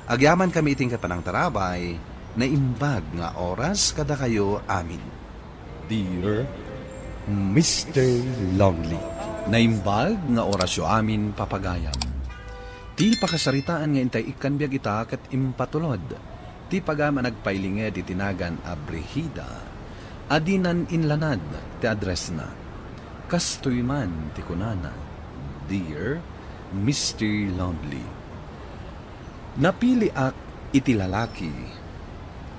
Agyamankami iti inkay panangtarabay, naimbag nga oras kadakayo amin. Dear Mister Lonely. Naimbag nga orasyo amin, papagayam. Ti pakasaritaan nga intay ikkan biag ita ket impatulod ti pagayam a nagpailinged iti nagan a Brigida a dinan inlanad ti addressna. Kastoy man ti kunana, Dear Mister Lonely. Napiliak iti lalaki,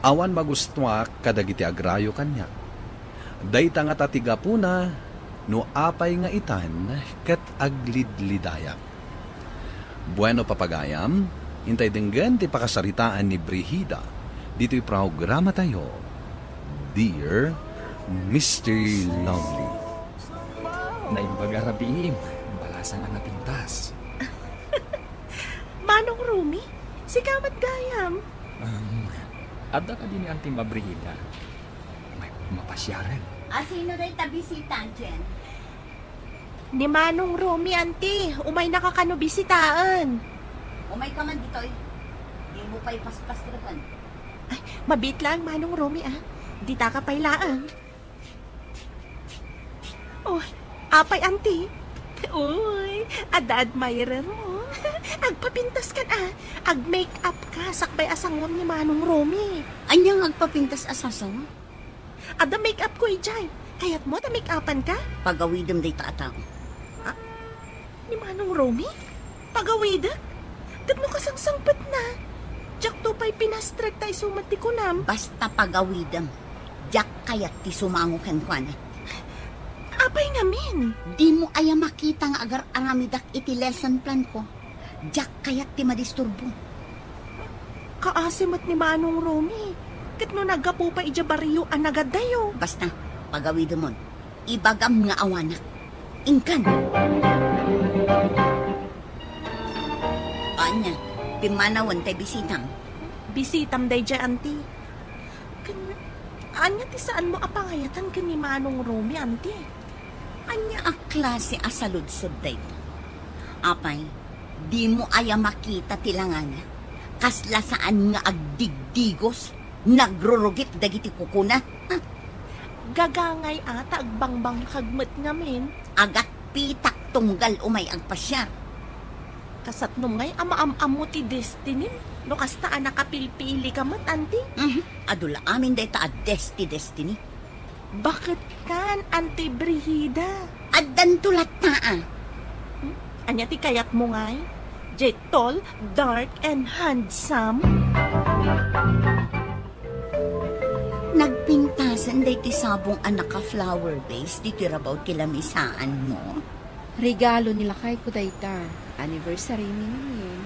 awan magustuak kadagiti agrayo kaniak. Dayta ngata ti gapuna no apay nga itan ket aglidlidayak. Bueno, papagayam, intay denggen ti pakasaritaan ni Brigida ditoy programatayo, Dear Mister Lonely. Naimbag a rabiim, balasang a napintas. Manong Rumi, Sika met gayam. Um, adda kadi ni Auntie Mabrihida? May mapasiaren. A, sino dayta bisita, Jen? Ni Manong Romy, Auntie. Umaynaka kano bisitaen. Umayka man ditoy. Dimo pay paspastreken. Ay, mabiit lang, Manong Romy, ah. Ditaka pay laeng. Oh, apay, Auntie? Uy, adda admirer mo. Agpapintas kan, ah. Ag-makeup ka, sakbay a sanguem ni Manong Romy. Ania nga agpapintas a sasawa? Adda makeup ko idiay. Kayatmo ta make-upan ka? Pagawidem dayta a tao. Ah, ni Manong Romy? Pagawidek? Ket no kasangsangpetna? Diakto pay pinastrek ta isu met ti kunam. Basta pagawidem. Diak kayat ti sumango kenkuana. Apay ngamin? Dimo aya makita nga agar-aramidak iti lesson plan ko? Diak kayat ti madisturbo. Kaasi met ni Manong Romy. Ket no naggapu pay idiay barrio a nagadayo? Basta, pagawidemon. Ibagam nga awanak. Inkan. Ania, pimmanawen tay bisitam? Bisitam daydiay, Auntie. Ken, ania ti saanmo a pangayatan ken ni Manong Romy, Auntie? Ania a klase a saludsod dayta? Apay, dimo aya makita ti langana? Kasla saan nga agdigdigos, nagrurugit dagiti kukuna. Gagangay a ta agbangbangkag met ngamin. Agatpitak tunggal umay agpasiar. Kasatnom ngay a maam-ammo ti destiny, no kasta a nakapilpili ka met, Auntie? Mhm. Adu la amin dayta a desti-destiny. Baket kan, Auntie Brigida? Addanto latta a. Hmm? Ania ti kayatmo ngay? Diay tall, dark, and handsome? Nagpintasen daytoy sabong a naka-flower vase ditoy rabaw ti lamisaanmo. Regalo ni lakayko dayta. Anniversary mi ngamin.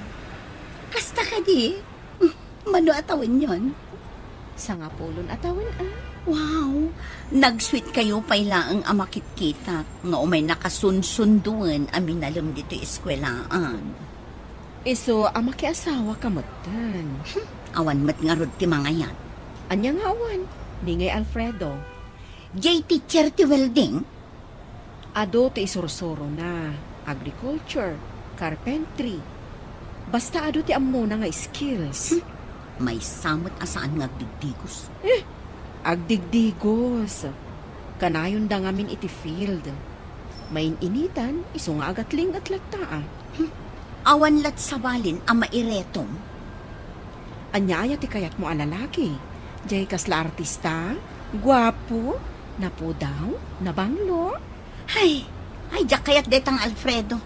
Kasta kadi? Mano a tawenyon? Sangapulon a tawen, ah. Wow! Nag-sweet kayo pay laeng a makitkitak nga umay nakasunsundoen a minalem ditoy eskuelaan. Isu a makiasawaka metten. Hmm, awan met ngarud ti mangayat. Ania nga awan? Ni ngay Alfredo. Jay teacher ti welding? Adu ti isursurona, agriculture, carpentry. Basta adu ti ammona nga skills. Hmm. Maysa met a saan nga agdigdigos. Eh, agdigdigos. Kanayonda ngamin iti field. Main-initan, isu nga agatlinget latta a. Hmm. Awan lat sabalin a mairetom. Ania aya ti kayatmo a lalaki? Diay kasla artista? Guapo? Napudaw? Nabanglo? Ay, ay, diak kayat detang Alfredo.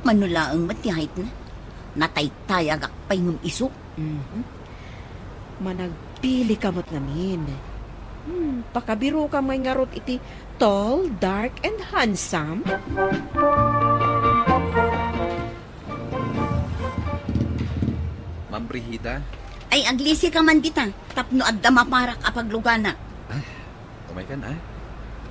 Mano laeng met ti height na. Nataytayagak pay ngem isu. Mhm. Managpili ka met ngamin. Hmm, pakabirokam ngay ngarud iti tall, dark, and handsome. Ma'am Brigida? Ay, aglisi ka man dita, tapno adda maparak a pagluganak. Ay, umay kan, ah.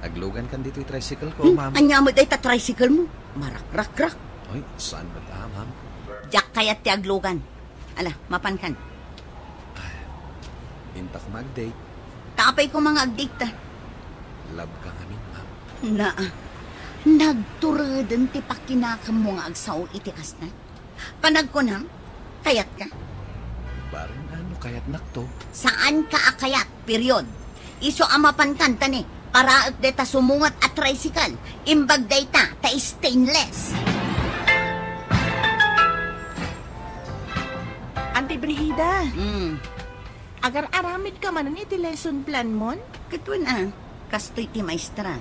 Aglugan kan ditoy tricycle ko, Hmm? ma'am. Ania met dayta tricycle mo? Marakrakrak. Ay, saan met, ah, ma'am? Diak kayat ti aglugan. Ala, mapan kan. Ay, intak mag-date. Ta apay ko mga agdate ta? Love ka ngamin, ma'am. Naa, nagtureden ti pakinakemmo nga agsao iti kasta. Panagkunam, kayatka? Bareng ano kayatnak to? Saanka a kayat, period. Isu a mapankan ta ni, paraek dayta sumungot a tricycle, imbag dayta ta stainless. Auntie Brigida, Hmm. agar-aramid ka manen iti lesson plan mon? Ket wen a, kastoy ti maestra.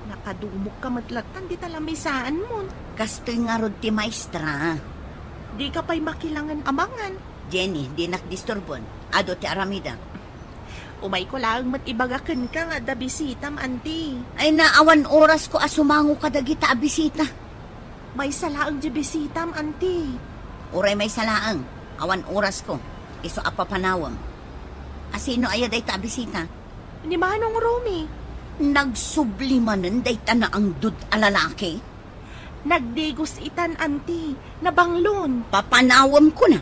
Nakadumog ka met lattan dita lamisaan mon. Kastoy ngarud ti maestra. Di ka pay makilangen a mangan. Jenny, dinak disturbon. Adu ti aramidek. Umayko laeng met ibaga kenka nga adda bisitam, Auntie. Ay, naawan orasko a sumango kadagita a bisita. Maysa laeng diay bisitam, Auntie. Uray maysa laeng, awan orasko. Isu a papanawem. A sino aya dayta a bisita? Ni Manong Romy. Nagsubli manen dayta naangdud a lalaki? Nagdigos itan, Auntie. Nabanglon. Papanawem kuna.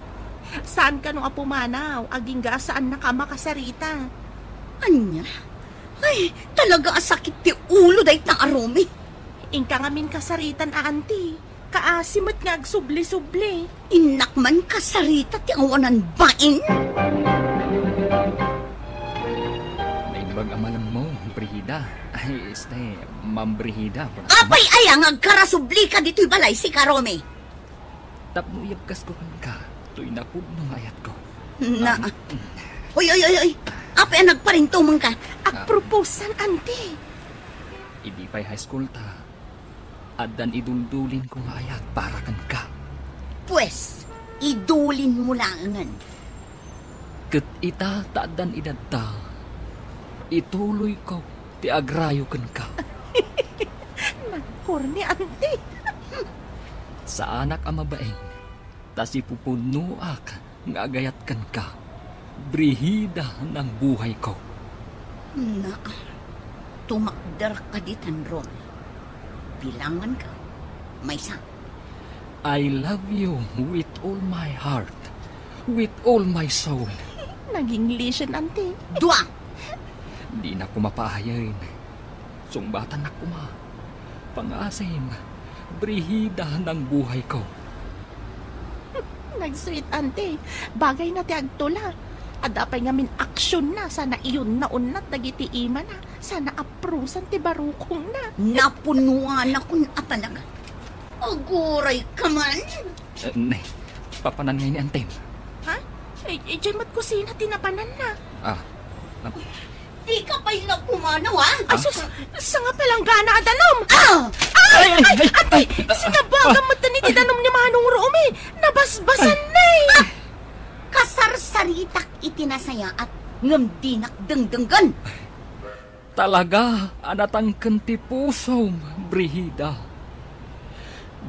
Saan kano a pumanaw, agingga a saannaka a makasarita. Ania? Ay, talaga a sakit ti ulo dayta a Romy. Inka ngamin kasaritan a anti. Kaasi met nga agsubli-subli. Innak man kasarita ti awanan bain. Naimbag a malemmo, Brigida. Ay, este, Ma'am Brigida. Apay aya nga agkarasublika ditoy balay, sika, Romy? Tapno iyabkasko kenka toy napudno nga ayatko. Na. Um, Uy, uy, uy, uy. Apay a nagparintumengka? Agproposan, anti. Idi pay high school ta, addan iduldulinko nga ayat para kenka. Pues, idulinmo laengen. Ket ita ta addan edadta, ituloyko ti agrayo kenka. Nagkorni, anti. Saanak a mabain, ta sipupudnoak nga agayat kenka, Brigida ng buhay ko. Na, tumakder ka ditan, Romy. Bilangan ka. Maysa. I love you with all my heart, with all my soul. Nag-English, anti. Dua! Dinak koma paayen. Sungbatannak koma. Pangasim, Brigida ng buhay ko. Nag-sweet, anti. Bagayna ti agtula. Adda pay ngamin aksion na, sana iyunna-unnat dagiti imana, sana aprusan ti barukongna. Napunuanakon a talaga. Aguray ka man! Eh, ne, papanan ngay ni Antem. Ha? Eh, eh, diyan met kusina ti napananna. Ah, ah. Dika pay la pumanaw, ah? Ay, sus! Sanga palanggana a danum! Ah! Ay, ay, ay, ay, ay, ay, ay, sinabuagam met iti danum ni Manong Romy! Nabasbasan na, eh! Ah! Kasarsaritak iti nasayaat, ngem dinak dengdenggen. Talaga a natangken ti pusom, Brigida.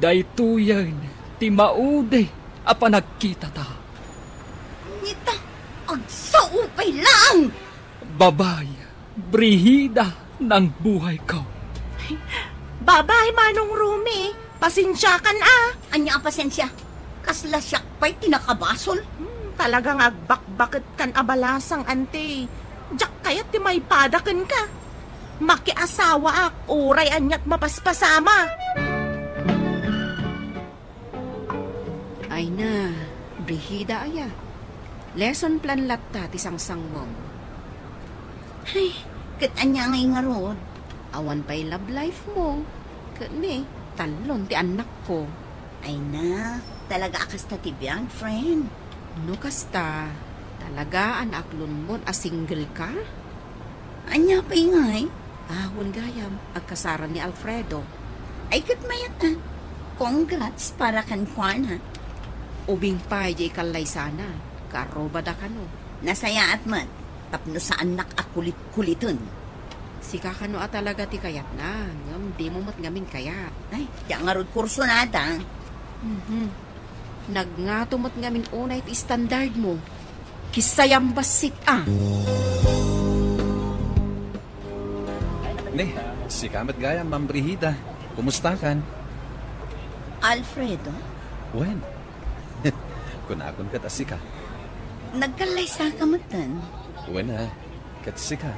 Daytoyen ti maudi a panagkitata. Nita, agsao pay laeng! Babay, Brigida ng buhay ko. Babay, Manong Romy. Pasensiakan, a. Ania a pasensia? Kasla siak pay ti nakabasol? Hmm, talaga nga agbakbaketkan a balasang, anti. Diak kayat ti maipada kenka. Makiasawaak, uray aniat mapaspasama. Ay na, Brigida aya. Lesson plan latta ti sangsangmom. Ay, ket ania ngay ngarud? Awan pay love life mo. Ket ni, tallon ti annakko. Ay na, talaga a kasta ti biag, friend. No kasta, talaga a naaklonmon a single ka? Ania pay ngay? Ah, wen gayam, agkasaran ni Alfredo. Ay, ket mayat a. Congrats para kenkuana. Ubing pay di ikallaysana, karrubada kano. Nasayaat met, tapno saannak a kulit-kuliten. Sika kano a talaga ti kayatna, ngem dimo met ngamin kayat. Ay, diak ngarud kursunada. Mhm. Nagngato met ngamin unay ti standard mo. Kisayam bassit a. Ne, sika met gayam, Ma'am Brigida. Kumustakan? Alfredo? Wen. Kunakon ket a sika. Nagkallaysaka metten. Wen a. Ket sika,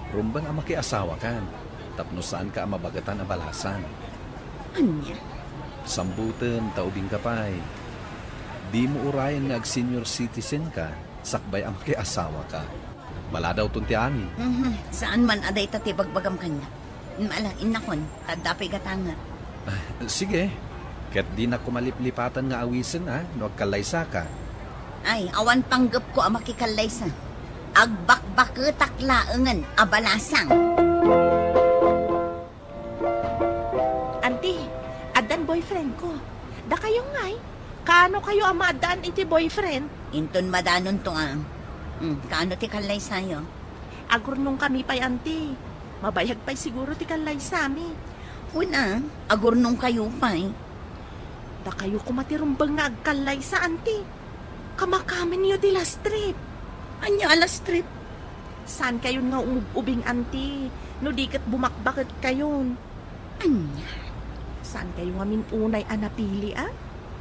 rumbeng a makiasawakan, tapno saanka a mabagetan a balasan. Ania? Sambutem ta ubingka pay. Dimo urayen nga ag-senior citizen ka, sakbay a makiasawaka. Maladawton ti amin. Mhm, saan man a dayta ti bagbagam kaniak. Mm, ala, innakon, ta adda pay gatanget. Ah, sige. Ket dinak koma liplipatan nga awisen, a, no agkallaysaka. Ay, awan panggepko a makikallaysa. Agbakbaketak laengen a balasang. Anti, addan boyfriend ko. Dakayo ngay, kaano kayo a maaddaan iti boyfriend? Inton madanonto a. Hmm, kaano ti kallaysayo? Agurnongkami pay, anti. Mabayag pay siguro ti kallaysami. Wen a, agurnongkayo pay. Dakayo koma ti rumbeng nga agkallaysa, anti. Kamakamenyo ti last trip. Ania a last trip? Saankayon nga umub-ubing, anti, no di ket bumakbaketkayon. Ania? Saankayo ngamin unay a napili, a?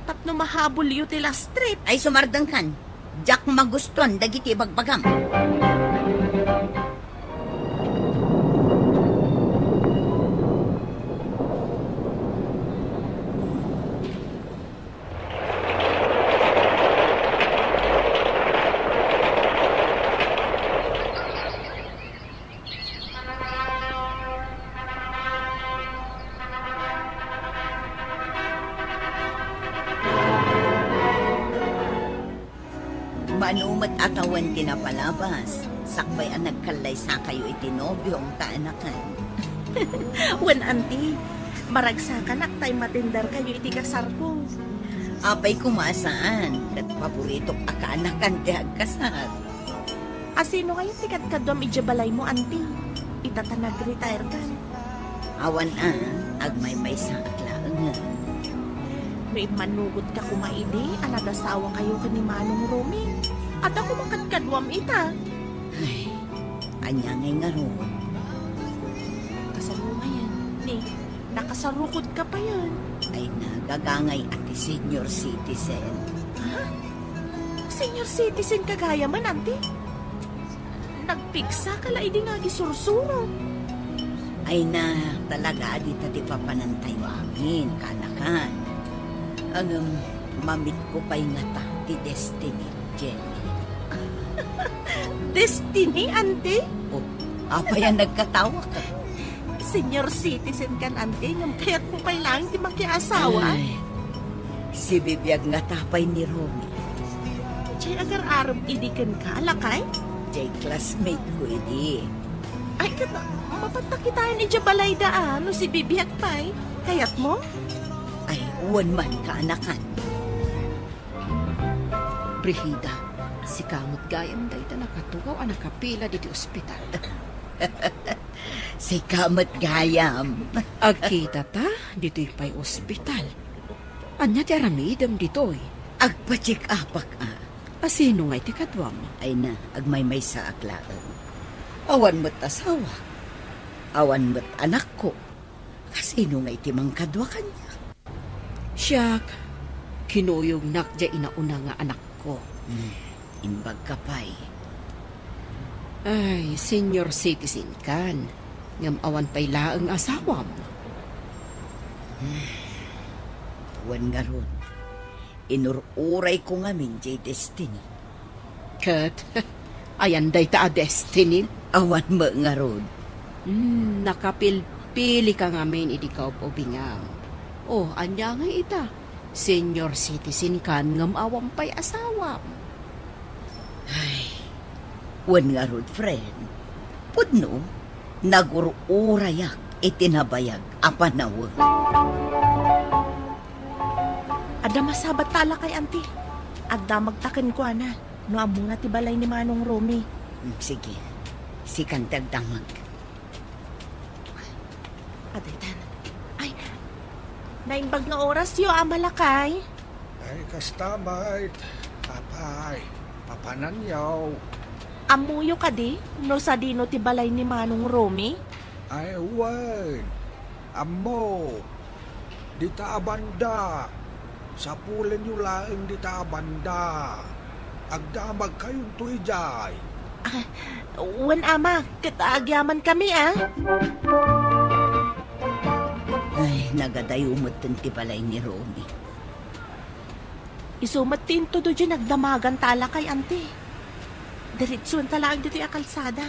Tapno mahabulyo ti last trip. Ay, sumardengkan. Diak magustuan dagiti ibagbagam. Mano met a tawen ti napalabas, sakbay a nagkallaysakayo iti nobiom, kaanakan. Wen, anti, maragsakanak tay matenderkayo iti kasarko. Apay koma a saan, ket paboritok a kaanakan ti agkasar. A sino ngayon ti kadkaduam idiay balaymo, anti? Ita ta nag-retire kan. Awan a, agmaymaysaak laeng. No immanugotka koma idi a nagasawakayo ken ni Manong Romy, adda koma kadkaduam ita. Ay, ania ngay ngarud? Kasano ngayon? Ni, nakasarukodka payen. Ay, nagagangay a ti senior citizen. Ha? Senior citizen ka gayamen, anti? Nagpigsaka la idi nga agisursuro. Ay na, talaga a dita ti papanantayo amin, kaanakan. Ngem, mamitko pay ngata ti destiny, Jenny. Destiny, anti? Oh, apay a nagkatawaka? Senior citizen kan, anti, ngem kayatmo pay laeng ti makiasawa? Ay, sibibiag ngata pay ni Romy. Diay agar-arem idi kenka, lakay? Diay classmate ko idi. Ay, ket, mapatta kitaen idiay balayda a, no sibibiag pay. Kayatmo? Ay, wen man, kaanakan. Brigida, sika met gayam dayta nakatugaw a nakapila ditoy ospital. Sika met gayam. Agkitata ditoy pay ospital. Ania ti aramidem ditoy? Agpa-check-upak a. A sino ngay ti kaduam? Ay na, agmaymaysaak laeng. Awan met asawak. Awan met anakko. A sino ngay ti mangkadua kaniak? Siak, kinuyognak diay inauna nga anakko. Hmm, imbagka pay. Ay, senior citizen kan, ngem awan pay laeng asawam. Hmm, wen ngarud, inur-urayko ngamin diay destiny. Ket, ayan dayta a destiny? Awan met ngarud. Hmm, nakapilpili ka ngamin idi kaub-ubingam. Oh, ania ngay ita? Senior citizen kan ngem awan pay asawam. Ay, wen ngarud, friend. Pudno, nagur-urayak iti nabayag a panawen. Adda masabat ta a lakay, anti. Agdamagta kenkuana no ammona ti balay ni Manong Romy. Mm, sige. Sikan ti agdamag. Adaytan. Ay, naimbag nga orasyo, Ama Lakay. Ay, kasta met. Apay, papananyo? Ammoyo kadi no sadino ti balay ni Manong Romy? Ay, wen. Ammo. Dita a banda. Sapulenyo laeng dita a banda. Agdamagkayonto idiay. Ah, wen, Ama, ket agyamankami, a. Ay, nagadayo metten ti balay ni Romy. Isu met ti intudo diay nagdamaganta a lakay, anti. Diretsuenta laeng ditoy a kalsada.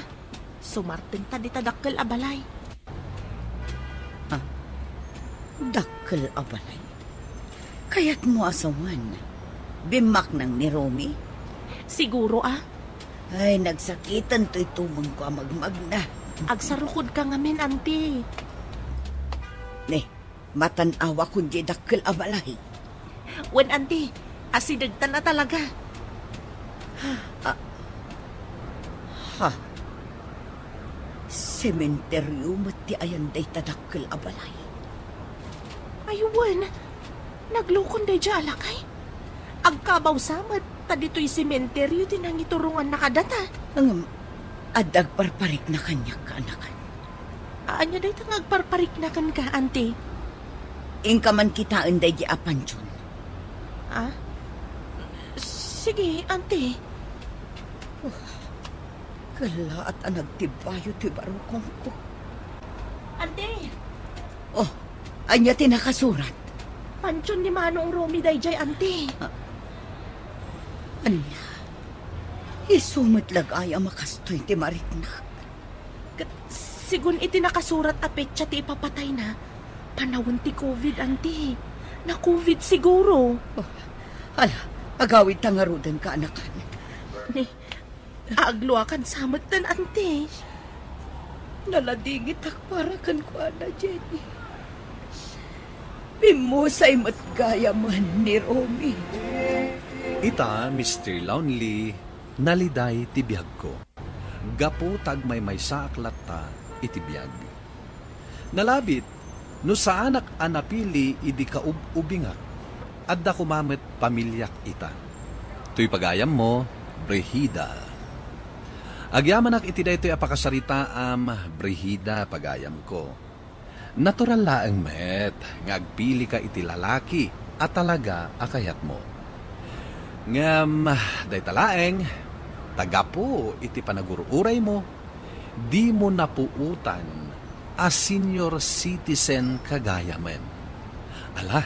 Sumartengta dita dakkel a balay. Ah, dakkel a balay. Kayatmo a sawen, bimmaknang ni Romy? Siguro, a. Ay, nagsakiten toy tumengko a magmagna. Agsarukodka ngamin, anti. Ne, matan-awakon diay dakkel a balay. Wen, anti, asidegtan a talaga. Ah. Ha? Sementeryo met ti ayan dayta dakkel a balay. Ay, wen, naglukon daydiay a lakay. Agkabawsa met ta ditoy sementeryo ti nangituronganna kadata. Ngem, adda agparparikna kaniak, kaanakan. Ania dayta nga agparparikna kenka, anti? Inka man kitaen daydiay a pantion. Ah? Sige, Auntie. Oh, kallaat a nagtibayo ti barukongko. Auntie! Oh, ania ti nakasurat? Pantion ni Manong Romy dayjay, Auntie. Ah, ania? Isu met la gayam a kastoy ti mariknak. Ket sigun iti nakasurat a petsa ti ipapatayna, panawen ti covid, Auntie. Na-covid siguro. Oh, ala, agawidta ngaruden, kaanakan. Ni, agluakan sa metten, Auntie. Naladingitak para kenkuana, Jenny. Bimmusay met gayamen ni Romy. Ita, Mister Lonely, naliday ti biagko. Gapu ta agmaymaysaak latta iti biag. Nalabit, no saanak a napili idi kaub-ubingak, adda koma met pamiliak ita. Toy pagayammo, Brigida. Agyamanak iti daytoy a pakasaritaam, Brigida, pagayamko. Natural laeng met nga agpilika iti lalaki a talaga a kayatmo. Ngem dayta laeng, ta gapu iti panagur-uraymo, dimo napuotan a senior citizen ka gayamen. Ala,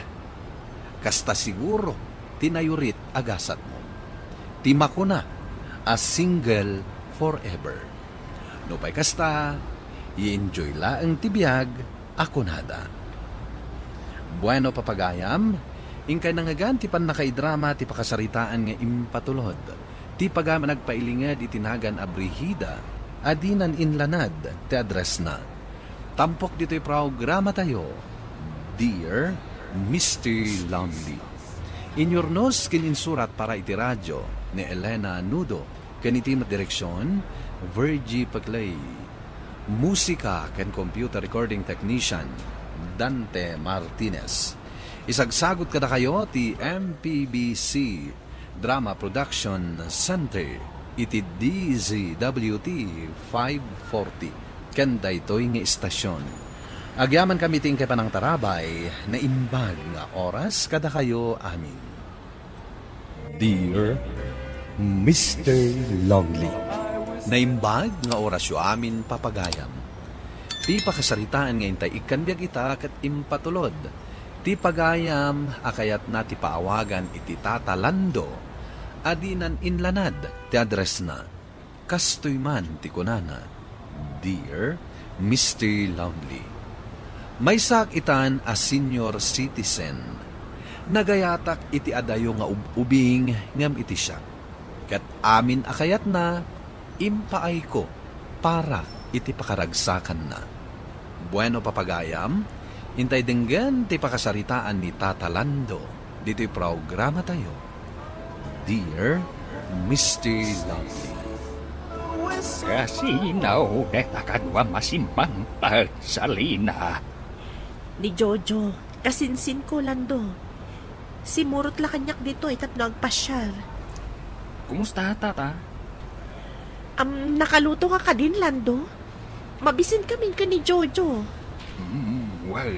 kasta siguro ti nayurit a gasatmo. Ti makuna a single forever. Nupay kasta, i-enjoy laeng ti biag a kunada. Bueno, papagayam, inkay nangngegan ti pannakaidrama ti pakasaritaan nga impatulod. Ti pagayam a nagpailinged iti nagan a Brigida a dinan inlanad ti addressna. Tampok ditoy programatayo, Dear Mister Lonely. Inyurnos ken insurat para iti radio ni Elena Nudo, ken iti met direksion, Virgie Paclay. Musika ken computer recording technician, Dante Martinez. Isagsagut kadakayo ti M P B C Drama Production Center iti D Z W T five forty ken daytoy nga istasion. Agyamankami ti inkay panangtarabay, naimbag nga oras kadakayo amin. Dear Mister Lonely. Naimbag nga orasyo amin, papagayam. Ti pakasaritaan nga intay ikkan biag ita ket impatulod ti pagayam a kayatna ti paawagan iti Tata Lando a dinan inlanad ti addressna. Kastoy man ti kunana, Dear Mister Lonely, maysaak itan a senior citizen. Nagayatak iti adayo nga ub-ubing ngem iti siak. Ket amin a kayatna, impaayko para iti pakaragsakanna. Bueno, papagayam, intay denggen ti pakasaritaan ni Tata Lando ditoy programatayo, Dear Mister Lovely. Kasino deta kadua masimmangpet, Salina? Ni Jojo, kasinsinko, Lando. Simurot la kaniak ditoy tapno agpasiar. Kumusta, Tata? Am, nakaluto ka kadin, Lando? Mabisin kami ken ni Jojo. Mm, well,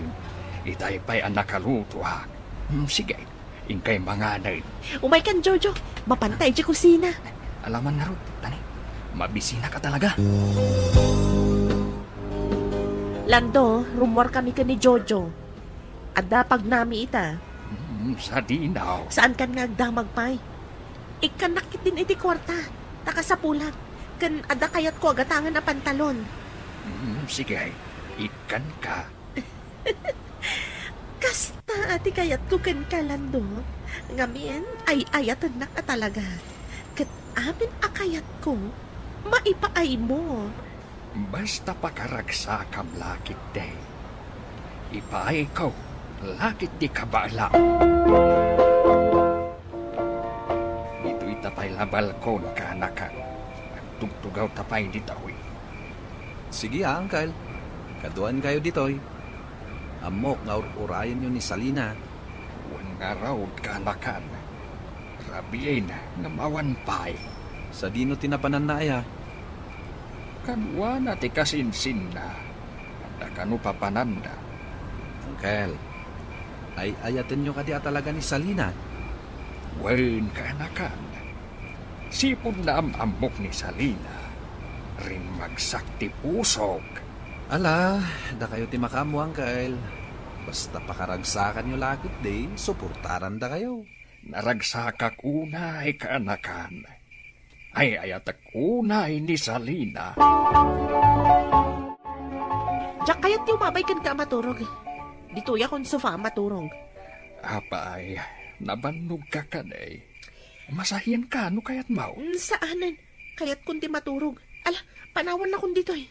itay pay a nakalutoak. Mm, sige, inkay manganay. Umay kan, Jojo. Mapanta idiay kusina. Alaman ngarud, tani. Mabisinaka talaga. Lando, rummuar kami ken ni Jojo. Adda pagnami ita. Mm, sadino. Saan kan nga agdamag pay? Ikkannak ketdin iti kuarta, ta kasapulak, ken adda kayatko a gatangen a pantalon. Mm, sige, ikkanka. Kasta ti kayatko kenka, Lando. Ngamin, ay-ayatennak a talaga. Ket amin a kayatko, maipaaymo. Basta pakaragsakam la ketdi. Ipaayko la ketdi kabaelam. Ditoy ta pay la balkon, kaanakan. Agtugtugawta pay ditoy. Sige, a, Uncle. Kaduankayo ditoy. Ammok nga ur-urayenyo ni Salina. Wen ngarud, kaanakan. Rabiin nga awan pay. Sadino ti napananna aya? Kaduana ti kasinsinna. Adda kano papananda. Uncle, ay-ayatenyo kadi a talaga ni Salina? Wen, kaanakan, sipud naam-ammok ni Salina, rimmagsak ti pusok. Ala, dakayo ti makaammo, Uncle. Basta pakaragsakanyo la ketdi, suportarandakayo. Naragsakak unay, kaanakan. Ay-ayatek unay ni Salina. Diak kayat ti umabay kenka a maturog. Ditoyak on sofa a maturog. Apay, nabannogka kadi? Masahianka no kayatmo? Mm, saanen. Kayatkon ti maturog. Ala, panawannakon ditoy.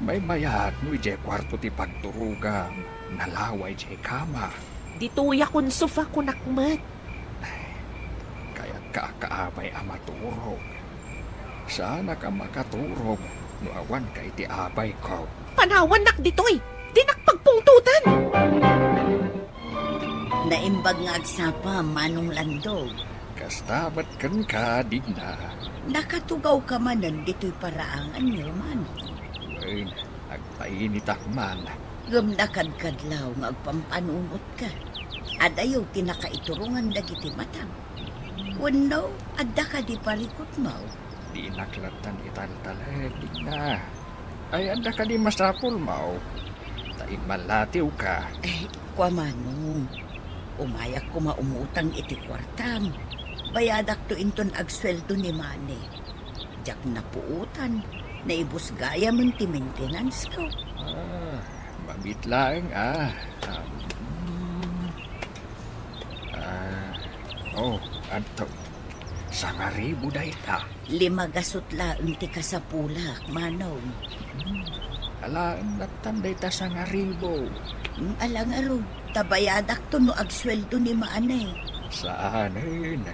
Maymayat no idiay kuarto ti pagturogam, nalaway idiay kama. Ditoyak on sofa, kunak met. Kayatka a kaabay a maturog. Saanak a makaturog no awanka iti abayko. Panawannak ditoy! Dinak pagpungtotan! Naimbag nga agsapa, Manong Landog. Kasta met kenka, Digna. Nakatugawka manen ditoy paraanganyo, Manong? Wen, agpainitak man. Ngem nakadkadlaw nga agpampanunotka. Adayo ti nakaiturongan dagiti matam. Wenno, adda kadi parikutmo? Dinak lattan italtalek, Digna. Ay, adda kadi masapulmo? Ta immallatiwka. Ay, kua, Manong. Umayak koma umutang iti kuartam. Bayadakto inton agsueldo ni Mane. Diak napuotan. Naibus gayamen ti maintenance ko. Ah, mabiit laeng, ah. Um, ah, oh, adto. Sangaribu dayta. Lima gasut laeng ti kasapulak, Manong. Hmm. Alaen lattan dayta sangaribu. Hmm, ala ngarud, ta bayadakto no agsueldo ni Mane. Saanen.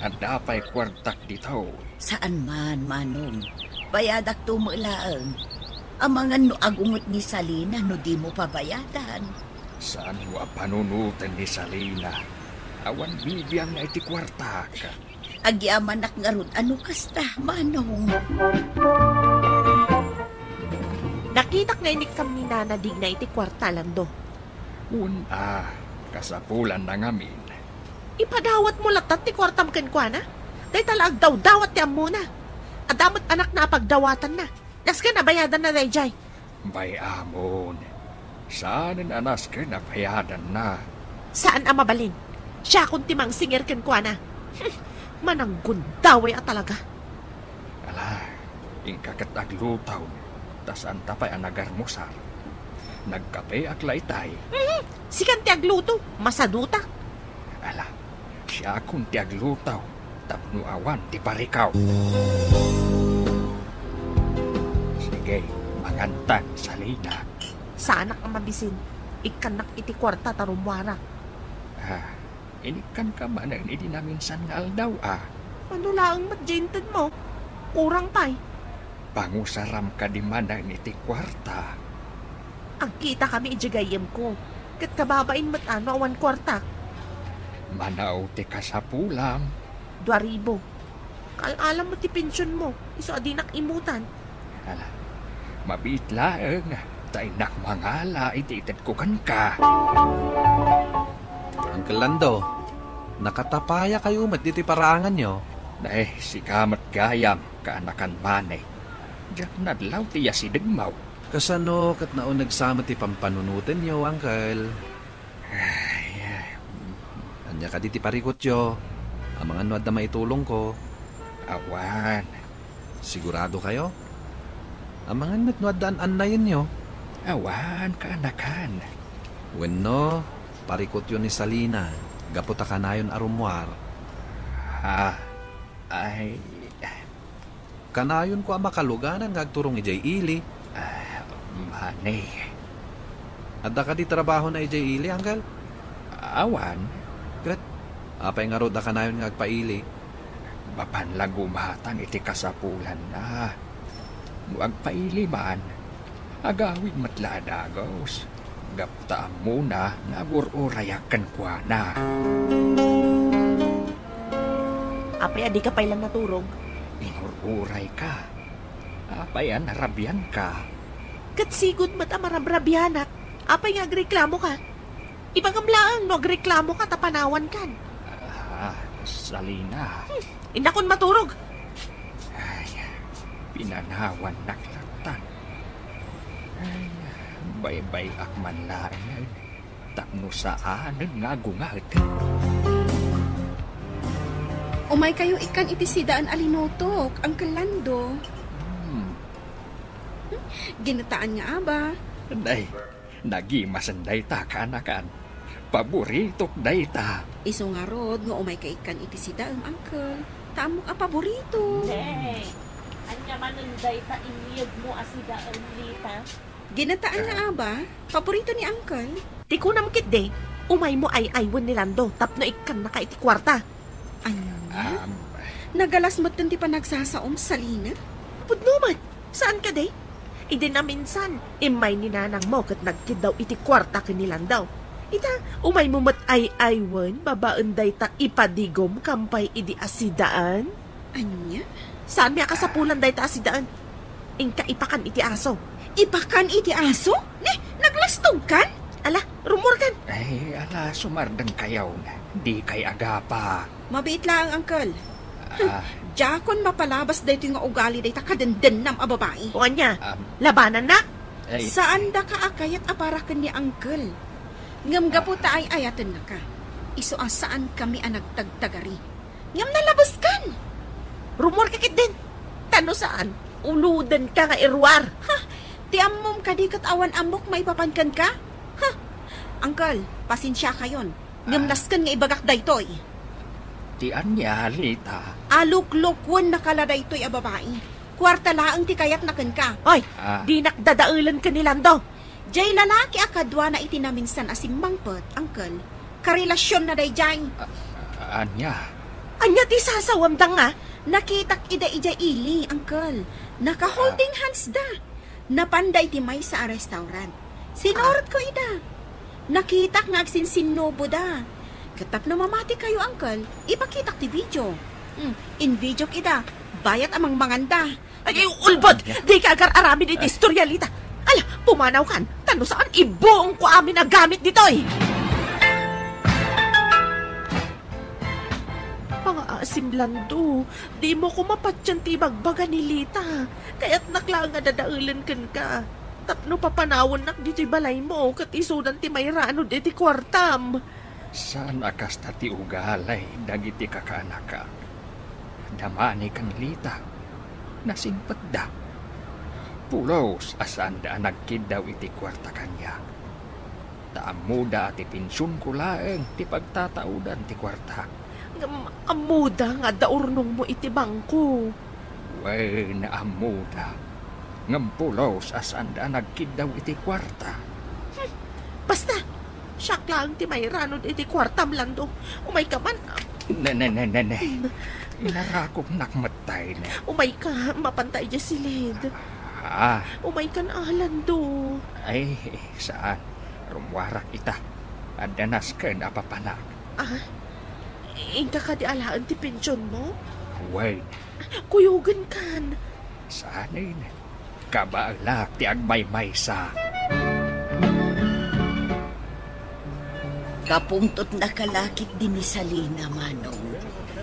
Adda pay kuartak ditoy. Saan man, Manong. Bayadakto met laeng. Amangan no agunget ni Salina no dimo pabayadan. Saanmo a panunoten ni Salina. Awan bibiangna iti kuartak. Agyamanak ngarud a no kasta, Manong. Nakitak nga inikkam ni Nana Digna iti kuarta, Lando. Wen a, kasapulanna ngamin. Ipadawatmo lattan ti kuartam kenkuana? Dayta la agdawdawat ti ammona. Adda met anakna a pagdawatanna. Nasken a bayadanna daydiay. Bay-amon. Saanen a nasken a bayadanna. Saan a mabalin. Siakon ti mangsinger kenkuana. Hmm, mananggundaway a talaga. Ala, inka ket agluto, ta saanta pay a nagarmusar. Nagkapeak la itay. Mhm, sikan ti agluto, masadutak. Ala, siakon ti agluto, tapno awan ti parikaw. Sige, mangantan, Salina. Saanak a mabisin, ikkannak iti kuarta ta rummuarak. Ah, inikkanka manen idi naminsan nga aldaw, a. Mano laeng met diay intedmo? Kurang pay. Pangusaram kadi manen iti kuarta. Agkitakami idiay gayyemko, ket kababain met a no awan kuartak. Mano ti kasapulam? Dua ribu. Kaal-alam met ti pensionmo, isu a dinak imutan. Ala, mabiit laeng, ta innak mangala iti itedko kenka. Uncle Lando, nakatapayakayo met ditoy paraanganyo? Nay, sika met gayam, kaanakan Mane. Diak nadlaw ti asidegmo. Kasano ket nauneg sa met ti pampanunotenyo, Uncle? Ay, ay. Ania kadi ti parikutyo? Amangan no adda maitulongko. Awan. Sigurado kayo? Amangan met no adda an-annayenyo? Awan, kaanakan. Wenno, parikutyo ni Salina, gapu ta kanayon a rummuar. Ha? Ay. Kanayonko a makaluganan nga agturong idiay ili. Ah, Mane. Adda kadi trabahona idiay ili, Uncle? Awan. Ket, apay ngarud a kanayon nga agpaili? Mapan la gumatang iti kasapulanna. No agpaili man, agawid met la a dagus. Gapu ta ammona nga agur-urayak kenkuana. Apay a dika pay la naturog? Inur-urayka. Apay a narabianka? Ket sigud met a marabrabianak. Apay nga agreklamoka? Ibagam laeng no agreklamoka ta panawankan. Ah, Salina. Hmm, innakon maturog. Ay, pinanawannak latta. Ay, baybay-ak man laeng tapno saanen nga agunget. Umaykayo ikkan iti sidaen a linutok, Uncle Lando. Hmm. Ginataan nga aba. Nay, nagimasen dayta, kaanakan. Paboritok dayta. Isu ngarud nga umayka ikkan iti sidaem, Uncle. Ta ammok a paborito. Nay, ania manen dayta inyegmo a sidaem, Lita? Ginataan nga Ah. aba, paborito ni Uncle. Ti kunam ketdi, umaymo ay-aywen ni Lando tapno ikkannaka iti kuarta. Ania? Um, Nagalas metten ti panagsasaom, Salina? Pudno met, saan kadi? Idi naminsan, immay ni nanangmo ket nagkiddaw iti kuarta ken ni Lando. Ita, umaymo met ay-aywen babaen dayta ipadigom kampay idi a sidaen? Ania? Saanmi a kasapulan dayta a sidaen. Inka ipakan iti aso. Ipakan iti aso? Ne, naglastogkan? Ala, rummuarkan. Ay, ala, sumardengkayo. Dikay agapa. Mabiit laeng, Uncle. Ah. Diakon mapalabas daytoy nga ugali dayta kadendennam a babai. O ania? Um, Labanannak? Ay. Saandaka a kayat a para ken ni Uncle. Ngem gapu ta ay-ayatennaka, isu a saankami a nagtagtagari. Ngem nalabeskan! Rummuarka ketdin. Ta no saan, ulodenka nga iruar. Ha? Ti ammom kadi ket awan ammok maipapan kenka? Ha? Uncle, pasensiakayon. Ngem Ah. nasken nga ibagak daytoy. Ti ania, Lita? Aluklukuennaka la daytoy a babai. Kuarta laeng ti kayatna kenka. Oy, Ah. dinak dadaelen ken ni Lando. Jay lalaki a kaduana iti naminsan a simmangpet, Uncle. Karelasionna dayjay. A-, ania? Ania ti sasawamda nga? Nakitak ida idiay ili, Uncle. Naka-holding Ah. hands da. Napanda iti maysa a restaurant. Sinuratko ida. Nakitak nga agsinsinnuboda. Ket tapno mamatikayo, Uncle, ipakitak ti video. Hmm, in-videok ida. Bayat a mangmanganda. Ay, ulbod! Dika agar-aramid iti istorya, Lita. Ala, pumanawkan, ta no saan, ibuongko amin a gamit ditoy! Pangaasim, Lando, dimo ko mapatien ti ibagbaga ni Lita. Kayatnak laeng a dadaelen kenka. Tapno papanawennak ditoy balaymo, ket isudan ti mairanod iti kuartam. Saan a kasta ti ugali dagiti kakaanakak. Damani ken Lita, nasingpetda. Pulos a saanda a nagkiddaw iti kuarta kaniak. Ta ammoda a ti pensionko laeng ti pagtataodan ti kuartak. Ngem ammoda nga adda urnongmo iti bangko. Wen, ammoda. Ngem pulos a saanda a nagkiddaw iti kuarta. Hmm. Basta, siak laeng ti mairanod iti kuartam, Lando. Umayka man. Ne, ne, ne, ne, ne. Hmm. Inarakopnak met tay, ne. Umayka, mapanta idiay silid. Ah. Umaykan, Lando. Ay, saan. Rummuarak ita. Adda nasken a papanak. Ah? Inka kadi alaen ti pensionmo? Wen. Kuyogenkan. Saanen. Kabaelak ti agmaymaysa. Kapungtotnaka la ketdi ni Salina, Manong.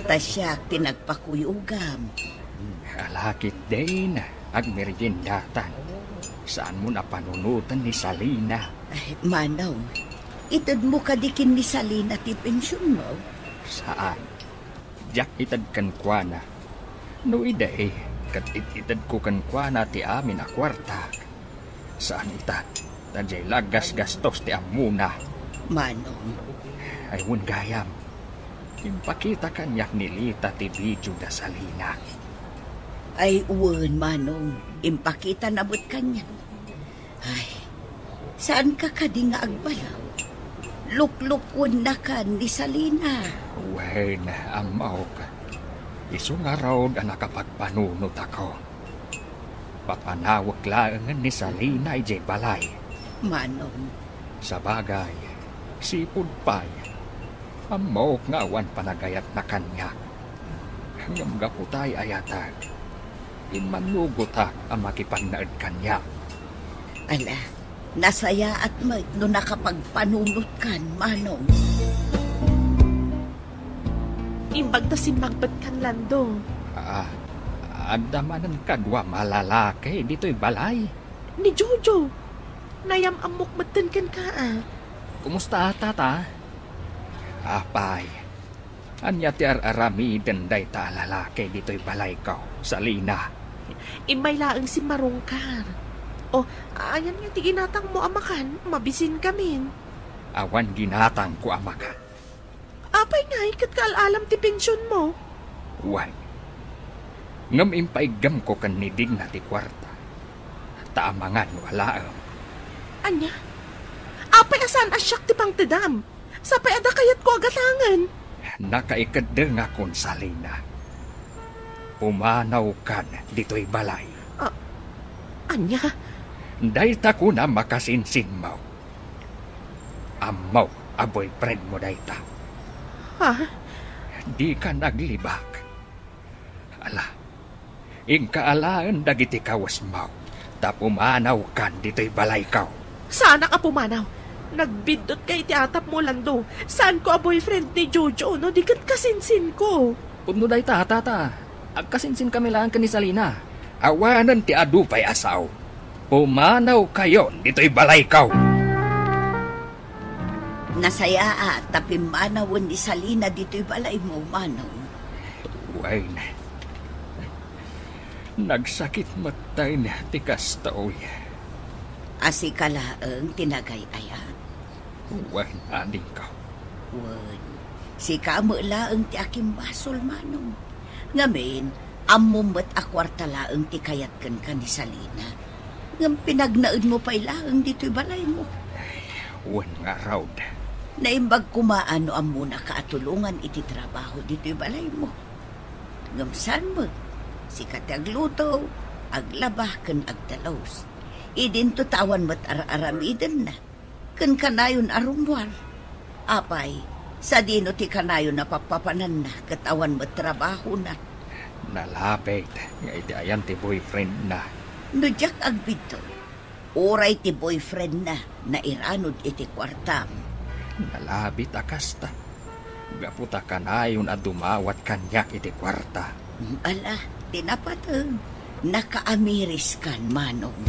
Ta siak ti nagpakuyogam. Ala ketdin, agmeriendatan. Saanmon a panunoten ni Salina. Ay, Manong, itedmo kadi ken ni Salina ti pensionmo? Saan. Diak ited kenkuana. No idi, ket it-itedko kenkuana ti amin a kuarta. Saan ita, ta diay la aggasgastos ti ammona. Manong. Ay, wen gayam. Impakita kaniak ni Lita ti video da Salina. Ay, wen, Manong. Impakitana met kaniak. Ay, saanka kadi nga agbalaw? Luklukwennakan ni Salina. Wen, ammok. Isu ngarud a nakapagpanunotako. Papanawek laengen ni Salina idiay balay. Manong. Sabagay, sipud pay, ammok nga awan panagayatna kaniak. Ngem gapu tay ayatek, immannugotak a makipagnaed kaniak. Ala, nasayaat met no nakapagpanunotkan, Manong. Imbag ta simmangpet kan Lando. Ah, adda manen kadua a lalaki ditoy balay. Ni Jojo. Nayam-ammok metten kenka, a. Kumusta, Tata? Apay, ania ti ar-aramiden dayta a lalaki ditoy balayko, Salina? Immay laeng simmarungkar. O, ayan nga ti ginatangmo a makan, mabisinkamin. Awan ginatangko a makan. Apay ngay, ket kaal-alam ti pensionmo? Wen. Ngem impaiggemko ken ni Digna ti kuarta. Ta amangan no alaem. Ania? Apay a saan a siak ti pangtedam? Sapay a dakayatko a gatangen. Nakaikeddengakon, Salina. Pumanawkan ditoy balay. Ah, ania? Dayta kuna makasinsinmo. Ammok a boyfriendmo dayta. Ha? Dikan aglibak. Ala, inka alaen dagiti kawesmo, ta pumanawkan ditoy balayko. Saanak a pumanaw. Nagbiddotka iti atapmo, Lando. Saanko a boyfriend ni Jojo, no di ket kasinsinko. Pudno dayta, Tata. Agkasinsinkami laeng ken ni Salina. Awanen ti adu pay a sao. Pumanawkayon ditoy balayko. Nasayaat ta pimmanawen ni Salina ditoy balaymo, Manong. Wen, nagsakit metten ti kastoy. A sika laeng ti nagay-ayat? Wen, adingko. Wen, sika met laeng ti akimbasol, Manong. Ngamin, ammom met a kuarta laeng ti kayat kenka ni Salina. Ngem pinagnaedmo pay laeng ditoy balaymo. Wen ngarud. Naimbag koma no ammonaka a tulongan iti trabaho ditoy balaymo. Ngem saan met, sika ti agluto, aglaba, ken agdalus. Idinto ta awan met ar-aramidenna. Ken kanayon a rummuar. Apay, sadino ti kanayon a pappapananna ket awan met trabahona? Nalabit nga iti ayan ti boyfriendna. No diak agbidto, uray ti boyfriendna nairanod iti kuartam. Nalabit a kasta. Gapu ta kanayon a dumawat kaniak iti kuarta. Ala, ti napateg, nakaamiriskan, Manong.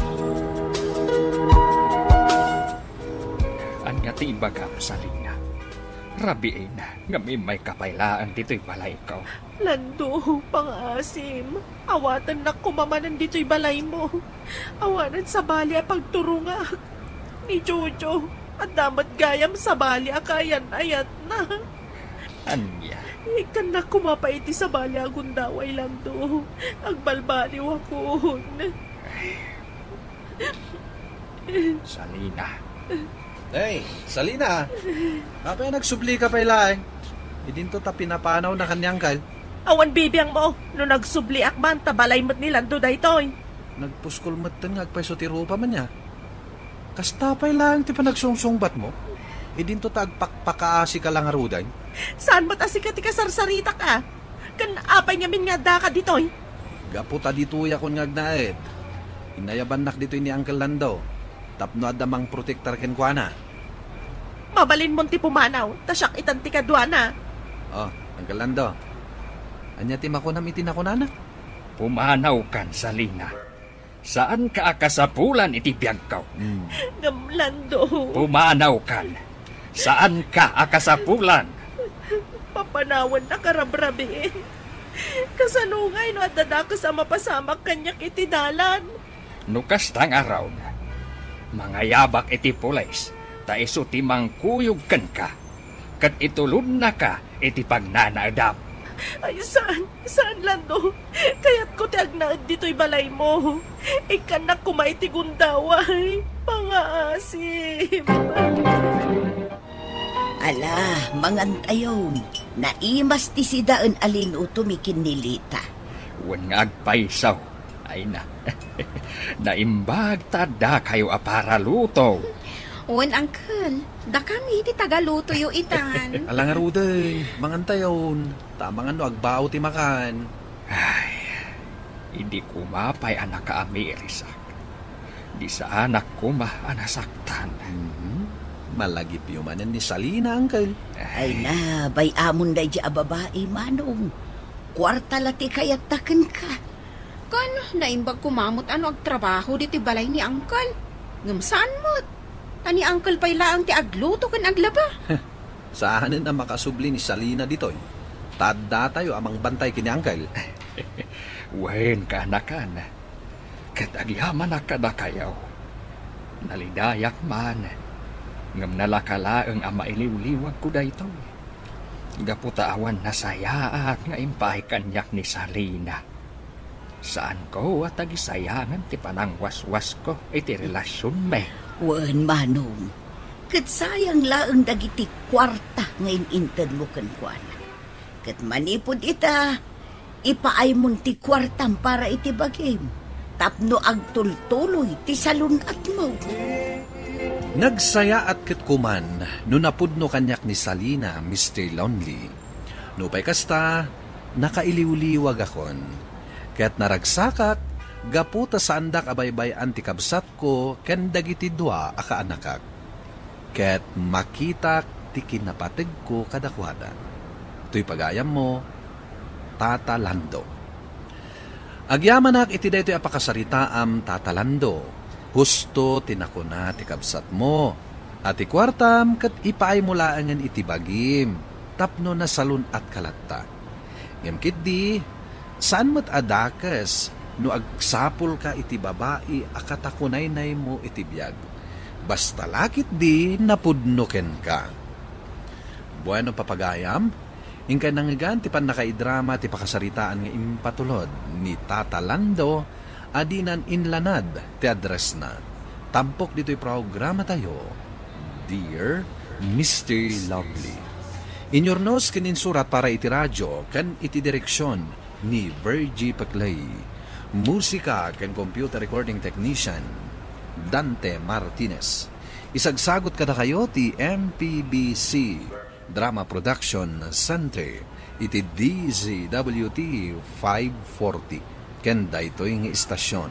Ania ti ibagam, Salina? Rabiin, ngem immayka pay laeng ditoy balayko. Lando, pangaasim, awatennak koma manen ditoy balaymo. Awanen sabali a pagturongak. Ni Jojo, adda met gayam sabali a kaayan-ayatna. Ania? Ikkannak koma pay iti sabali a gundaway, Lando. Agbalbaliwakon. Salina. Hey, Salina. Apay a nagsublika pay laeng? Idinto ta pinapanawna ken ni Angkel. Awan bibiangmo, no nagsubliak man ta balay met ni Lando daytoy. Nagpuskol metten nga agpayso ti rupam ania. Kasta pay laeng ti panagsungsungbatmo? Idinto ta agpakpakaasika la ngaruden? Saan met a sika ti kasarsaritak a? Ken apay ngamin nga addaka ditoy? Gapu ta ditoyakon nga agnaed. Inayabannak ditoy ni Uncle Lando tapno adda mangprotektar kenkuana. Mabalinmon ti pumanaw, ta siak itan ti kaduana. Oh, Uncle Lando. Ania ti makunam iti nakunana? Pumanawkan, Salina. Saanka a kasapulan iti biagko. Hmm. Ngem, Lando. Pumanawkan. Saanka a kasapulan. Papanawannak a rabrabiin. Kasano ngay no adda dakes a mapasamak kaniak iti dalan? No kasta ngarud, mangayabak iti pulis, ta isu ti mangkuyog kenka. Ket itulodnaka iti pagnanaedam. Ay, saan? Saan, Lando? Kayatko ti agnaed ditoy balaymo. Ikkannak koma iti gundaway. Pangaasim. Ala, mangantayon. Naimas ti sidaen a linutomi ken ni Lita. Wen nga agpayso. Ay na. Naimbag ta addakayo a paraluto. Wen, Uncle. Dakami ti tagalutoyo itan. Ala ngaruden, mangantayon. Ta amangan no agbao ti makan. Ay, idi koma pay a nakaamirisak. Di saanak koma a nasaktan. Mhm. Malagipyo manen ni Salina, Uncle. Ay na, bay-amon daydi a babai, Manong. Kuarta la ti kayatta kenka. Kan, naimbag koma met a no agtrabaho ditoy balay ni Uncle. Ngem saan met. Ta ni Uncle pay laeng ti agluto ken aglaba. Saanen a makasubli ni Salina ditoy. Ta addatayo a mangbantay ken ni Uncle. Wen, kaanakan. Ket agyamanak kadakayo. Nalidayak man, ngem nalaka laeng a mailiwliwagko daytoy. Gapu ta awan nasayaat nga impaay kaniak ni Salina. Saanko a tagisayangan ti panangwaswasko iti relasionmi. Wen, Manong. Ket sayang laeng dagiti kuarta nga in-intedmo kenkuana. Ket manipud ita, ipaaymon ti kuartam para iti bagim, tapno agtultuloy ti salun-atmo. Nagsayaat ket koman no napudno kaniak ni Salina, Mister Lonely. Nupay kasta, nakailiwliwagakon. Ket naragsakak gapu ta saandak a baybay-an ti kabsatko ken dagiti dua a kaanakak. Ket makitak ti kinapategko kadakuada. Toy pagayammo, Tata Lando. Agyamanak iti daytoy a pakasaritaam, Tata Lando. Husto ti nakuna ti kabsatmo, a ti kuartam ket ipaaymo laengen iti bagim tapno nasalun-atka latta. Ngem ketdi, saan met a dakes no agsapulka iti babai a katakunaynaymo iti biag. Basta la ketdi napudno kenka. Bueno, papagayam, inkay nangngegan ti pannakaidrama ti pakasaritaan nga impatulod ni Tata Lando a dinan inlanad ti addressna. Tampok ditoy programatayo, Dear Mister Lovely. Inyurnos ken insurat para iti radio ken iti direksion ni Virgie Peclay. Musika ken computer recording technician, Dante Martinez. Isagsagot kadakayo ti M P B C Drama Production Center iti D Z W T five forty ken daytoy nga istasyon.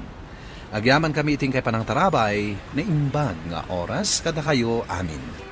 Agyamankami iti inkay panangtarabay, naimbag nga oras kadakayo amin.